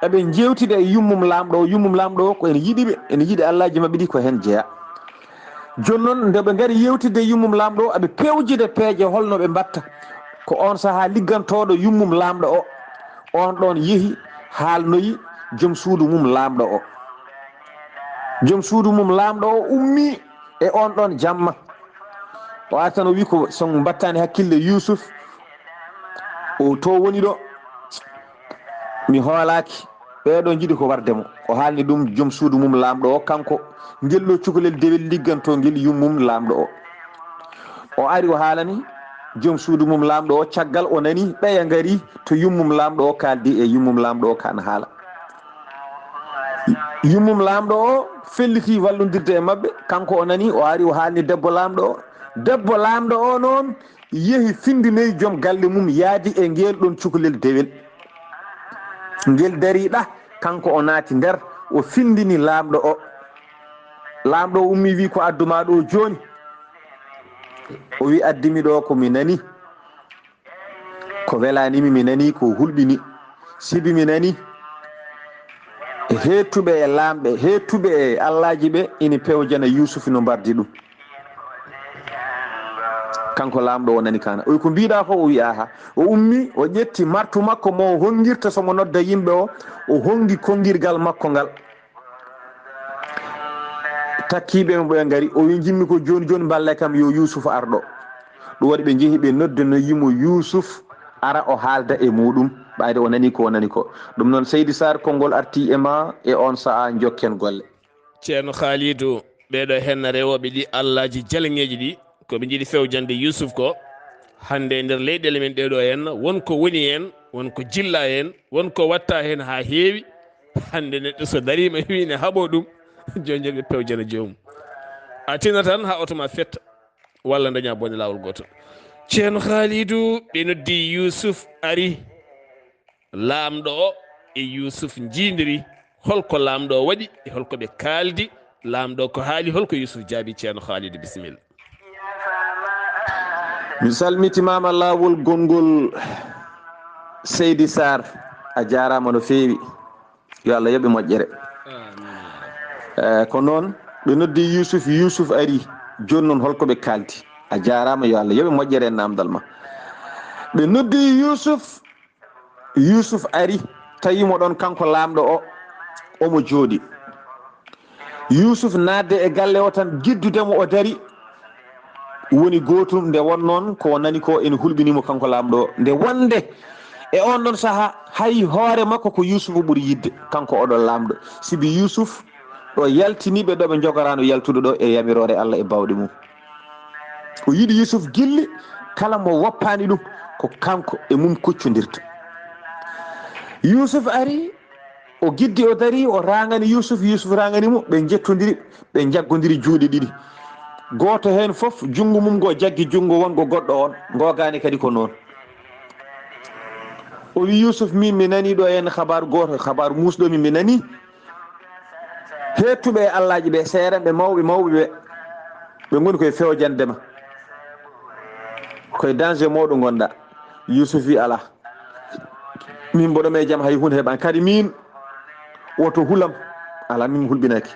eɓe njeewtida e yummum laamɗo o. Yummum laamɗo o ko ene yiɗi ɓe, ene yiɗi allaaji maɓɓe ɗi, ko heen jeyaa. Jooni noon, nde ɓe ngari yeewtidde e yummum laamɗo o, eɓe pewjida peeje holno ɓe mbaɗta. Ko oon sahaa liggantooɗo yummum laamɗo o, oon ɗoon yehi haalnoyi joom suudu mum laamɗo o. Joom suudu mum laamɗo o ummii e oon ɗoon jamma. O artan o wi ko so mbattaani hakkille Yuusuf, o to woni ɗo, mi hoolaaki. Ɓeeɗo njiɗi ko warde mo. O haalni ɗum joom suudu mum laamɗo o, kanko ngel ɗo cukalel dewel liggantoo ngel yummum laamɗo o. O ari o haalani joom suudu mum laamɗo o, caggal o nani ɓeya ngari to yummum laamɗo o, kaaldi e yummum laamɗo o, kaan haala. Yummum laamɗo o felliti wallondirde e maɓɓe, kanko o nani, o ari o haalni debbo laamɗo o. Debbo laamɗo o noon yehi findinoyi joom galle mum, yaadi e ngel ɗon cukalel dewel. Ngel darii ɗa, kanko o naati nder, o findini laamɗo o. Laamɗo o ummii, wi, ko addu maa ɗo jooni? O wi, addi mi ɗo ko mi nani. Ko welaani mi, mi nani ko hulɓini. Sibi mi nani e heettuɓe e laamɓe, heettuɓe e allaaji ɓe, ina pewjana Yuusuf no mbardi ɗum. Kanko laamɗo o nani kaana. O wi, ko mbiɗa ko? O wi, aha. O ummi, o ƴetti martu makko mo o hongirta so mo nodda yimɓe o, o hongi kongirgal makko ngal. Takkiiɓe mo ɓe ngari, o wi, njimmi ko jooni jooni, mballe kam yo Yuusuf ar ɗo. Ɗum waɗi ɓe njehi, ɓe noddanoyi mo Yuusuf, ara o haalda e muɗum, ɓayde o nani ko o nani ko. Ɗum noon, Seydi Sarr, konngol arti e ma e on sa'a, njokken golle. Ceerno Khalidou, ɓeeɗo henna rewooɓe ɗi allaaji jaleŋeeji ɗi, ko ɓe njiɗi fewjande Yuusuf ko. Hannde e nder leyɗeele men ɗee ɗoo henna, won ko woni heen, won ko jillaa heen, won ko waɗtaa heen haa heewi. Hannde neɗɗo so dariima wiine haɓo ɗum, jonjon ɓe pewjana joomum. A tina tan haa oto ma fetta, walla daña bone laawol gootol. Ceerno Haalidu, ɓe noddi Yuusuf ari. Laamɗo o e Yuusuf njiidiri. Holko laamɗo o waɗi e holko ɓe kaaldi? Laamɗo ko haali, holko Yuusuf jaabi? Ceerno Haalidu, bisimilla. Mi salmitimaama laawol gonngol, Seydi Sarr, a jaaraama no feewi. Yo Allah yoɓe moƴƴere. Eh, ko noon, ɓe noddi Yuusuf, Yuusuf ari. Jooni noon, holko ɓe kaaldi? A jaaraama, yo Allah yoɓe moƴƴere e naamndal ma. Ɓe noddi Yuusuf, Yuusuf ari, tawi mo ɗoon kanko laamɗo o, omo jooɗi. Yuusuf naatde e galle o tan, jiddude mo o dari, woni gootum. Nde won noon ko o nani ko ene hulɓinii mo kanko laamɗo o. Nde wonde e oon ɗoon sahaa, hay hoore makko ko Yuusuf ɓuri yiɗde, kanko oɗo laamɗo. Sibi Yuusuf ɗo yaltini ɓe, ɗo ɓe njogoraano yaltude ɗo e yamiroore Allah e baawɗe mum. O yiɗi Yuusuf gilli, kala mo woppaani ɗum, ko kanko e mum kuccondirta. Yuusuf ari, o giddi, o dari, o raangani Yuusuf, Yuusuf raangani mo, ɓe njettondiri, ɓe njaggondiri juuɗe ɗiɗi. Gooto heen fof, junngo mum ngo jaggi junngo wongo goɗɗo on, ngoogaani kadi ko noon. O wi Yuusuf, min mi nani ɗo heen habaaru gooto, habaaru muusɗo min mi nani. Heettuɓe e Allaaji ɓe, seeranɓe mawɓe mawɓe ɓe, ɓe ngoni koye fewjande ma. Koye danger mawɗo ngonɗa. Yuusuf wi, alaa. Min mboɗo me jam, hay huunde heɓaani. Kadi min, woto hulam. Alaa, min mi hulɓinaaki.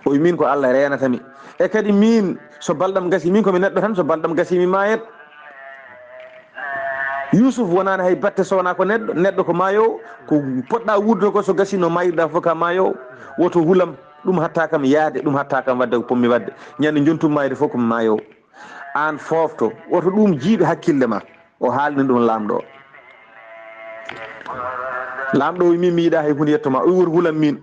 O wi, min ko Allah reenata mi. E kadi min, so balɗam gasi, min ko mi neɗɗo tan, so balɗam gasi mi maayat. Yuusuf wonaani hay batte so wonaa ko neɗɗo, neɗɗo ko maayoowo, ko poɗɗa wuurdude ko so gasii no maayirɗa fof ka maayoowo. Woto hulam, ɗum hatta kam yaade, ɗum hatta kam waɗde ko pommi waɗde. Ñande njontum maayde fof ko mi maayoowo. Aan foofto, woto ɗum jiiɓe hakkille ma. O haalni ɗum laamɗo o. Laamɗo o wi, min mi yiɗaa hay huunde yetto ma. O wi, woto hulam min.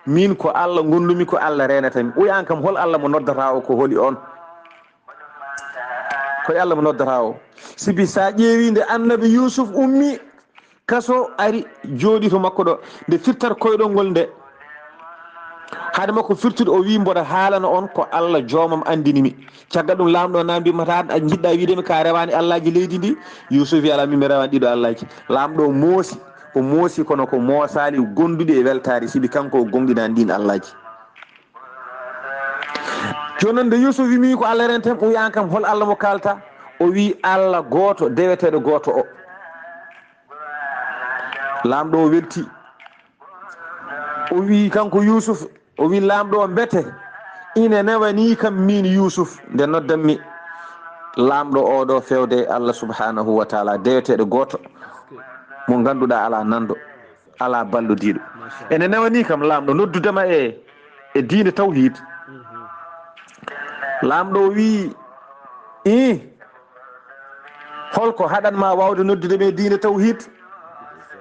Min ko Allah ngondumi, ko Allah reenata mi. O wi, aan kam hol Allah mo noddata o, ko holi on? Ko e Allah mo noddata o. Sibi sa ƴeewi nde annabi Yuusuf ummi kaso, ari jooɗi to makko ɗo, nde firtata koyɗol ngol nde, hade makko firtude, o wi, mboɗo haalana on ko Allah joomam anndini mi. Caggal ɗum laamɗo o namndi mo, ta a jiɗɗa wiide mi ka rewaani allaaji leydi ndi? Yuusuf wi, alaa, min mi rewaani ɗiɗo allaaji. Laamɗo o moosi, o moosi kono ko moosaali gonduɗi e weltaare, sibi kanko o gonɗinaani ɗiin allaaji. Jooni noon, nde Yuusuf wi, min ko Allah reenata mi, o wi, aan kam hol Allah mo kaalta? O wi, Allah gooto, deweteeɗo gooto o. Laamɗo o welti. O wi kanko Yuusuf, o wi, laamɗo o, mbete ine newanii kam miin Yuusuf nde noddanmi laamɗo o ɗo feewde e Allah subhaanahu wa taala, deweteeɗo gooto mo ngannduɗaa alaa nanndo, alaa ballodiiɗo. Ene newanii kam laamɗo noddudema e, e diine tawhiid. Laamɗo o wii, ii, holko haɗan ma waawde noddude mi e diine tawhiid?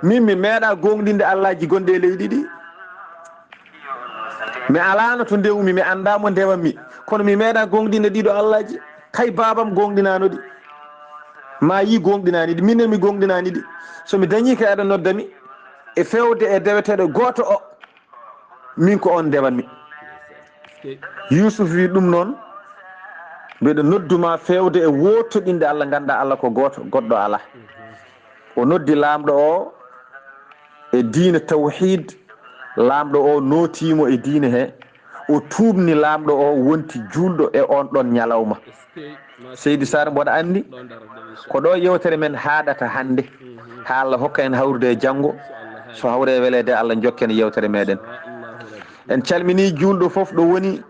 Min mi meeɗa gooŋɗinde allaaji gonɗi e leydi ɗi. Mi alaano to ndewmi, mi anndaa mo ndewammi. Kono mi meeɗa gooŋɗinde ɗiɗo allaaji. Hay baabam gooŋɗinaano ɗi. Ma yii gooŋɗinaani ɗi. Minen mi gooŋɗinaani ɗi. So mi dañii ka eɗo nodda mi e feewde e deweteeɗo gooto o, min ko on ndewanmi. Yuusuf wi ɗum noon, mbeɗo noddu ma feewde e woottoɗinde Allah, nganndaa Allah ko gooto, goɗɗo alaa. O noddi laamɗo o e diine tawhiid, laamɗo o nootiimo e diine he, o tuubni laamɗo o, wonti juulɗo e on ɗon ñalawma. Seydi Saar, mboɗa anndi ko ɗo yewtere men haaɗata hannde, haa Allah hokka en hawrude e janngo, so hawre e weleede Allah, njokken yewtere meɗen. En calmini juulɗo fof ɗo woni,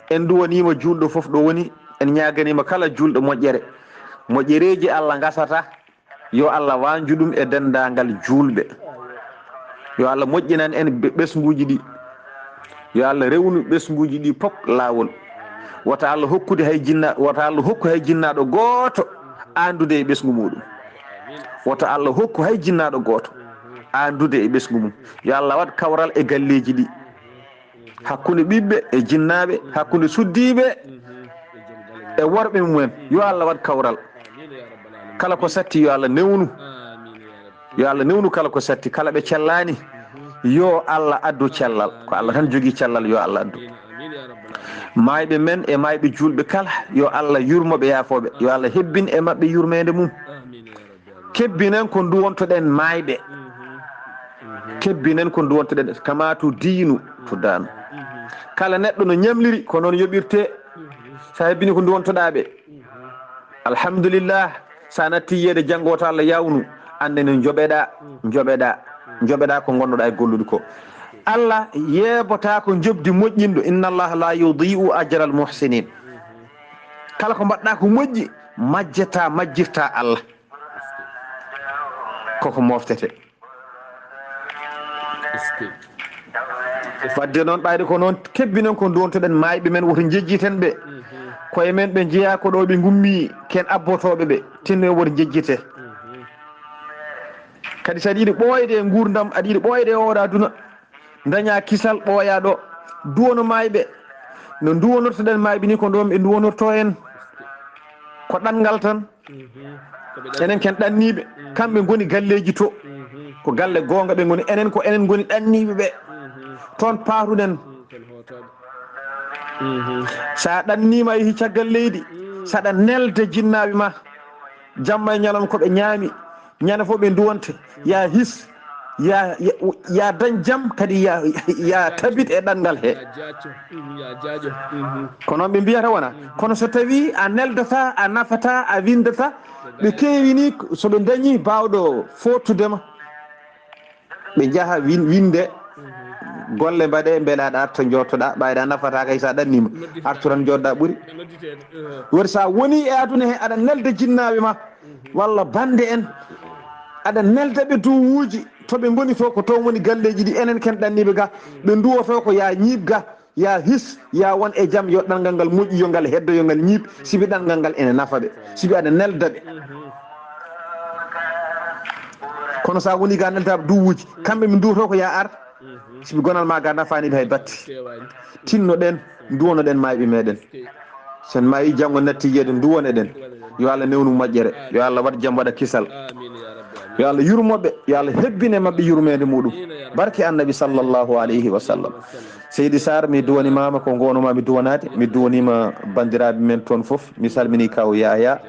en duwaniima juulɗo fof ɗo woni, en ñaaganiima kala juulɗo moƴƴere. Moƴƴereeji Allah ngasata, yo Allah waanju ɗum e denndaangal juulɓe. Yo Allah moƴƴinan en be-, ɓesnguuji ɗi. Yo Allah rewnu ɓesnguuji ɗi pop laawol. Wota Allah hokkude hay jinna-, wota Allah hokku hay jinnaaɗo gooto aandude e ɓesngu muuɗum. Wota Allah hokku hay jinnaaɗo gooto aandude e ɓesngu mum. Yo Allah waɗ kawral e galleeji ɗi. Hakkunde ɓiɓɓe e jinnaaɓe, hakkunde suddiiɓe e worɓe mum en. Yo Allah waɗ kawral. Kala ko satti, yo Allah newnu. Yo Allah newnu kala ko satti, kala ɓe cellaani, yo Allah addu cellal. Ko Allah tan jogii cellal, yo Allah addu. Maayɓe men e maayɓe juulɓe kala, yo Allah yurmo ɓe, yaafoo ɓe. Yo Allah hebbin e maɓɓe yurmeende mum. Kebbinen ko nduwontoɗen maayɓe. Kebbinen ko nduwontoɗen, kama to diinu to daanu. Kala neɗɗo no ñamliri, ko noon yoɓirtee. So a hebbini ko nduwontoɗaa ɓe, alhamdulillah. So a natti yiyeede janngo, wota Allah yawnu, annde no njoɓeɗaa, njoɓeɗaa, njoɓeɗaa ko ngonnoɗaa e gollude ko. Allah yeebotaako njoɓdi moƴƴinɗo, inna Allaha la yudi'u ajral muhsinin. Kala ko mbaɗɗaa ko moƴƴi, majjata, majjirta Allah. Koko moftete. Wadde noon, ɓayde ko noon, kebbinen ko nduwontoɗen maayɓe men, woto njejjiten ɓe. Koye men ɓe njeyaa ko ɗo ɓe ngummi, ken abbotooɓe ɓe, tinno en woto njejjite. Kadi so aɗa yiɗi ɓooyde e nguurndam, aɗa yiɗi ɓooyde e oɗo aduna, daña kisal, ɓooya ɗo, duwono maayɓe. No nduwonortoɗen maayɓe ni, ko ɗoon ɓe nduwonorto en. Ko ɗanngal tan. Enen ken ɗanniiɓe, kamɓe ngoni galleeji to. Ko galle goonga ɓe ngoni, enen ko enen ngoni ɗanniiɓe ɓe. Toon paatuɗen. So a ɗanniima, a yehi caggal leydi, saɗa nelda jinnaaɓe ma, jamma e ñalawma ko ɓe ñaami, ñande fof ɓe nduwonte, ya his, ya, ya, ya dañ jam, kadi ya, ya tabit e ɗanngal he. Ko noon ɓe mbiyata wona. Kono so tawi a neldata, a nafata, a windata, ɓe keewi ni, so ɓe dañi baawɗo footude ma, ɓe njaha win-, winde, golle mbaɗe, mbele aɗa arta jooɗoɗa, ɓayda nafata kay, sa ɗannima, artu tan jooɗoɗa ɓuri. Wori sa woni e aduna he, aɗa nelda jinnaaɓe ma, walla bande en, aɗa nelda ɓe duwuuji, to ɓe ngoni to, ko toon woni galleeji ɗi, enen ken ɗanniiɓe ga, ɓe nduwoto ko ya ñiiɓ ga, ya his, ya won e jam, yo ɗanngal ngal moƴƴu, yo ngal heddo, yo ngal ñiiɓ, sibi ɗanngal ngal ene nafa ɓe, sibi aɗa nelda ɓe. Kono sa woni ga nelda ɓe duwuuji, kamɓe ɓe nduwoto ko ya ar, sibi gonal ma ga nafaani ɓe hay batte. Tinnoɗen, nduwonoɗen maayɓe meɗen. Sen maayi, janngo natti yiyeede, nduwonoɗen. Yo Allah newnu moƴƴere. Yo Allah waɗ jam, waɗa kisal. Yo Allah yurmo ɓe. Yo Allah hebbine maɓɓe yurmeende muɗum. Barke Annabi sallallahu alayhi wa sallam. Seydi Sarr, mi duwanimaama ko ngonoma mi duwanaade. Mi duwanima banndiraaɓe men toon fof. Mi salmini kaw Yaya.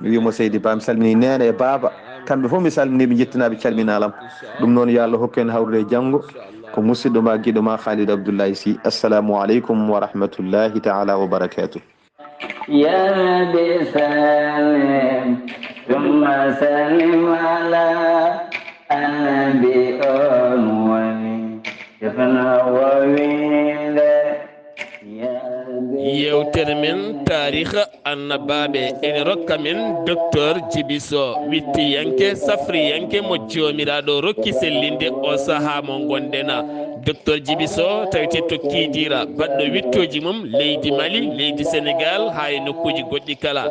Mi wiimo seydi Ba, mi salmini neene e baaba. Kamɓe fof mi salmini ɓe, njettinaaɓe calminaalam. Ɗum noon, yo Allah hokku en hawrude e janngo. Ko musidɗo ma, giɗo ma, Khalid Abdoulaye Sy. Assalamu aleykum wa rahmatullahi taala wa barakatuh. Ya Rabbi sallim, thumma sallim ala annabi on woni defna wowinde. Ya Rabbi Yewtere men, taariikh annabaaɓe, ene rokka men Docteur Djiby Sow, wittiyanke, safriyanke mo Joomiraaɗo rokki sellinde o sahaa mo ngonɗen. Docteur Djiby Sow tawete to Kidira, baɗɗo wittooji mum leydi Mali, leydi Senegal, haa e nokkuuji goɗɗi kala.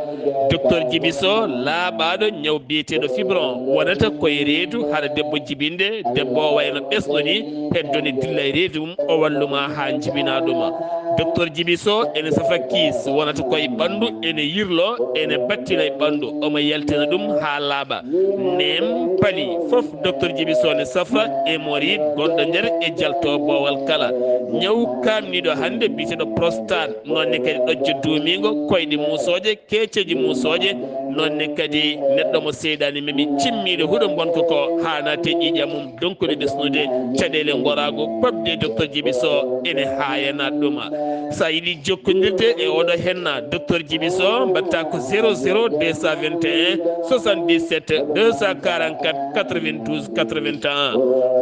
Docteur Djiby Sow laaɓaaɗo ñaw biyeteeɗo fibron, wonata koye reedu, hara debbo jibinde, debbo o wayno ɓesɗo ni, heddone dilla e reedu mum, o walluma haa jibina ɗuma. Docteur Djiby Sow ene safa kiis, wonata koye ɓanndu, ene yirlo, ene battina e ɓanndu, omo yaltina ɗum haa laaɓa. Nem, pali, fof Docteur Djiby Sow ne safra, hémorroïde gonɗo nder e jalto boowal kala. Ñaw kaamniiɗo hannde biyeteeɗo prostate, noon ne kadi ɗojjo duumiingo, koyɗe muusooje, keeceeji muusooje, noon ne kadi neɗɗo mo seyɗaani memi cimmiiɗo huɗo bonko ko haa naate ƴiiƴam mum, donkude ɓesnude caɗeele ngoraago, paɓde Docteur Djiby Sow ene haayana ɗuma. So a yiɗi jokkondirde e oɗo henna, Docteur Djiby Sow, mbaɗta ko zéro zéro deux cent vingt et un soixante-dix-sept deux cent quarante-quatre quatre-vingt-douze quatre-vingt-un,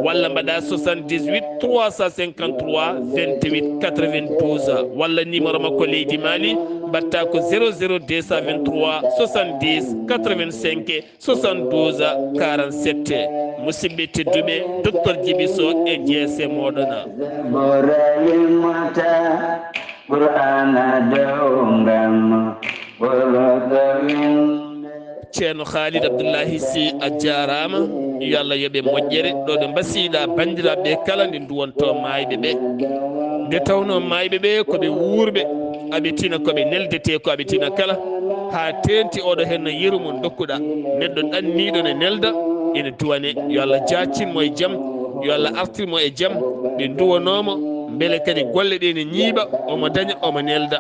walla mbaɗa soixante-dix-huit trois cent cinquante-trois vingt-huit quatre-vingt-douze, walla numéro makko leydi Mali, mbaɗta ko zéro zéro deux cent vingt-trois soixante-dix quatre-vingt-cinq soixante-douze quarante-sept. Musidɓe tedduɓe, Docteur Djiby Sow e jeese moɗon. Borali mata, Qur'ana dawngam, bolodo winde. Ceerno Khalid Abdoulaye Sy, a jaaraama. Yo Allah yoɓe moƴƴere. Ɗo ɗo mbasiɗa banndiraaɓe kala, nde nduwonto maayɓe ɓe, nde tawno maayɓe ɓe ko ɓe wuurɓe, aɓe tina ko ɓe neldete, ko aɓe tina kala, haa teenti oɗo henna yeru mo dokkuɗa. Neɗɗo ɗanniiɗo ne nelda, ene duwane, yo Allah jaccin mo e jam, yo Allah artir mo e jam. Ɓe nduwanoo mo mbele kadi golle ɗe ne ñiiɓa, omo daña, omo nelda.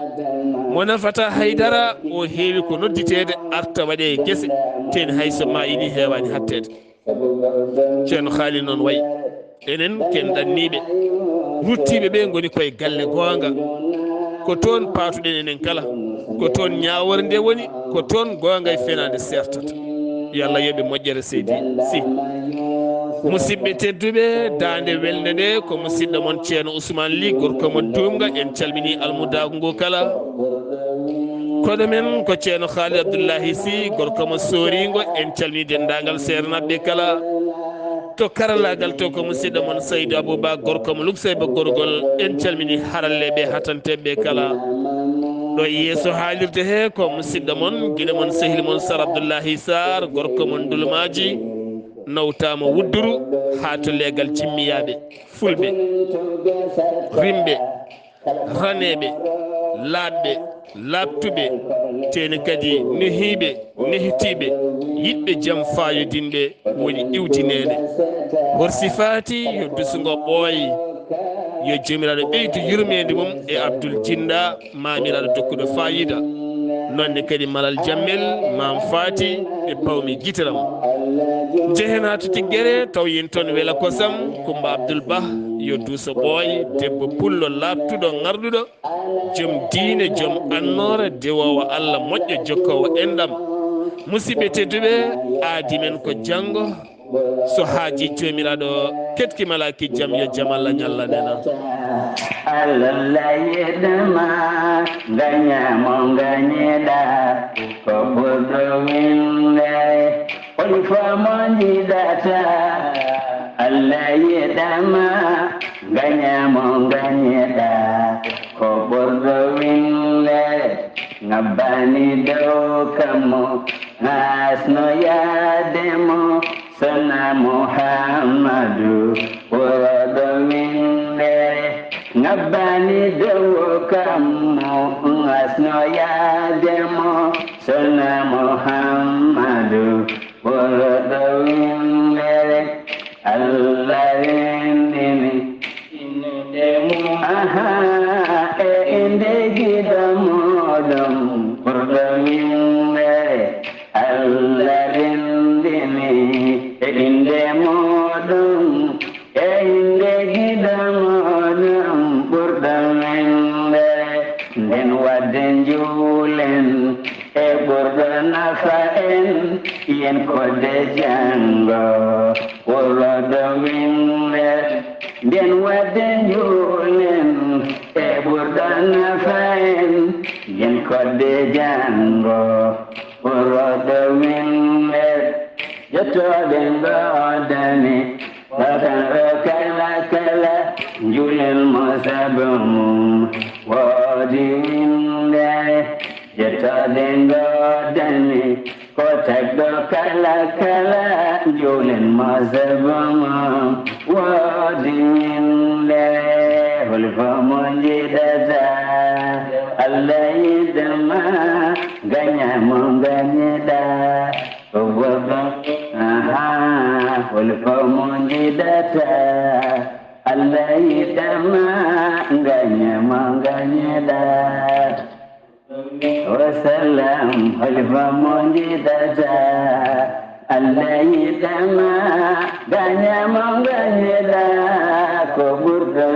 Mo nafata haydara, o heewi ko nodditeede, arta waɗe e gese, teni hay so ma ini heewaani hatteede. Ceerno Haali noon wayi. Enen ken ɗanniiɓe, ruttiiɓe ɓe ngoni koye galle goonga. Ko toon paatuɗen enen kala. Ko toon ñaawore nde woni, ko toon goonga e fenaande sertata. Yo Allah yoɓe moƴƴere seydi si. Musidɓe tedduɓe, daande welnde nde ko musidɗo mon Ceerno Ousmane Ly, gorko mo duumga. En calmini almudaagu ngu kala. Kono men ko Ceerno Haali Abdullahi si, gorko mo sooringo. En calmini denndaangal seernaaɓe kala. To karallaagal to ko musidɗo mon Saydu Abuba, gorko mo Luksayba Gorgol. En calmini haralleeɓe hatanteeɓe kala. Ɗo e yeeso haalirde he ko musidɗo mon, gine mon, sehil mon Sar Abdullahi Sar, gorko mon Ndulmaaji, nawtaama Wudduru, haa to leegal Jimmiyaaɓe, Fulɓe, Rimɓe, Raneeɓe, Laaɓɓe, Laaɓtuɓe, teni kadi nehiiɓe, nehitiiɓe, yiɗɓe jam, faayodinɓe, woni iwdineede. Hor sifaati yo dusungo ɓooy, yo Joomiraaɗo ɓeydu yurmeende mum e Abdul Jinnda, maamiraaɗo dokkuɗo faayiida. Noon ne kadi Malal Jammel, Maam Faati e Pawmi Gitiram. Njehen haa to Tiggere, taw yen toon Wela Kosam, Kumba Abdul Bah, yo duuso ɓooy, debbo pullo laaɓtuɗo, ŋarɗuɗo, jom diine, jom annoora, dewoowo Allah, moƴƴo, jokkoowo enɗam. Musidɓe tedduɓe, aadi men ko janngo. So haaji Joomiraaɗo ketki malaaki jam, yo jam Allah ñalla nena. Allah yeɗama, ngañamo ngañeɗa, ko ɓurɗo winde. Hol fo mo jiɗata, Allah yeɗama, ngañamo ngañeɗa, ko ɓurɗo winde. Ngabbani dow kammo, ngasno yaade mo, Sona Muhammadu, ɓurɗo winde. Ngabbani dow kammo, ngasno yaade mo, Sona Muhammadu, ɓurɗo winde. Allah renndini. Aha, e innde giɗo muɗum, ɓurɗo winde. Allah renndini e innde muɗum, e innde giɗo muɗum, ɓurɗo winde. Nden wadde njuulen e ɓurɗo nafa en, yen kodde janngo, ɓurɗo winde. Nden wadde njuulen e ɓurɗo nafa en, yen kodde janngo, ɓurɗo winde. Jottooɗe ngoodani, bakanɗo kala kala, njuulen mo sabu mum, woodi winde. Jottooɗe ngoodani, ko tagɗo kala kala, njuulen mo sabu mum, woodi winde. Hol fo mo njiɗata, Allah yiɗama, ngañamo ngañeɗa. Aha, hol fo mo njiɗata, Allah yiɗama, ngañamo ngañeɗa. Wa salam, hol fo mo njiɗata, Allah yiɗama, ngañamo ngañeɗa, ko ɓurɗo.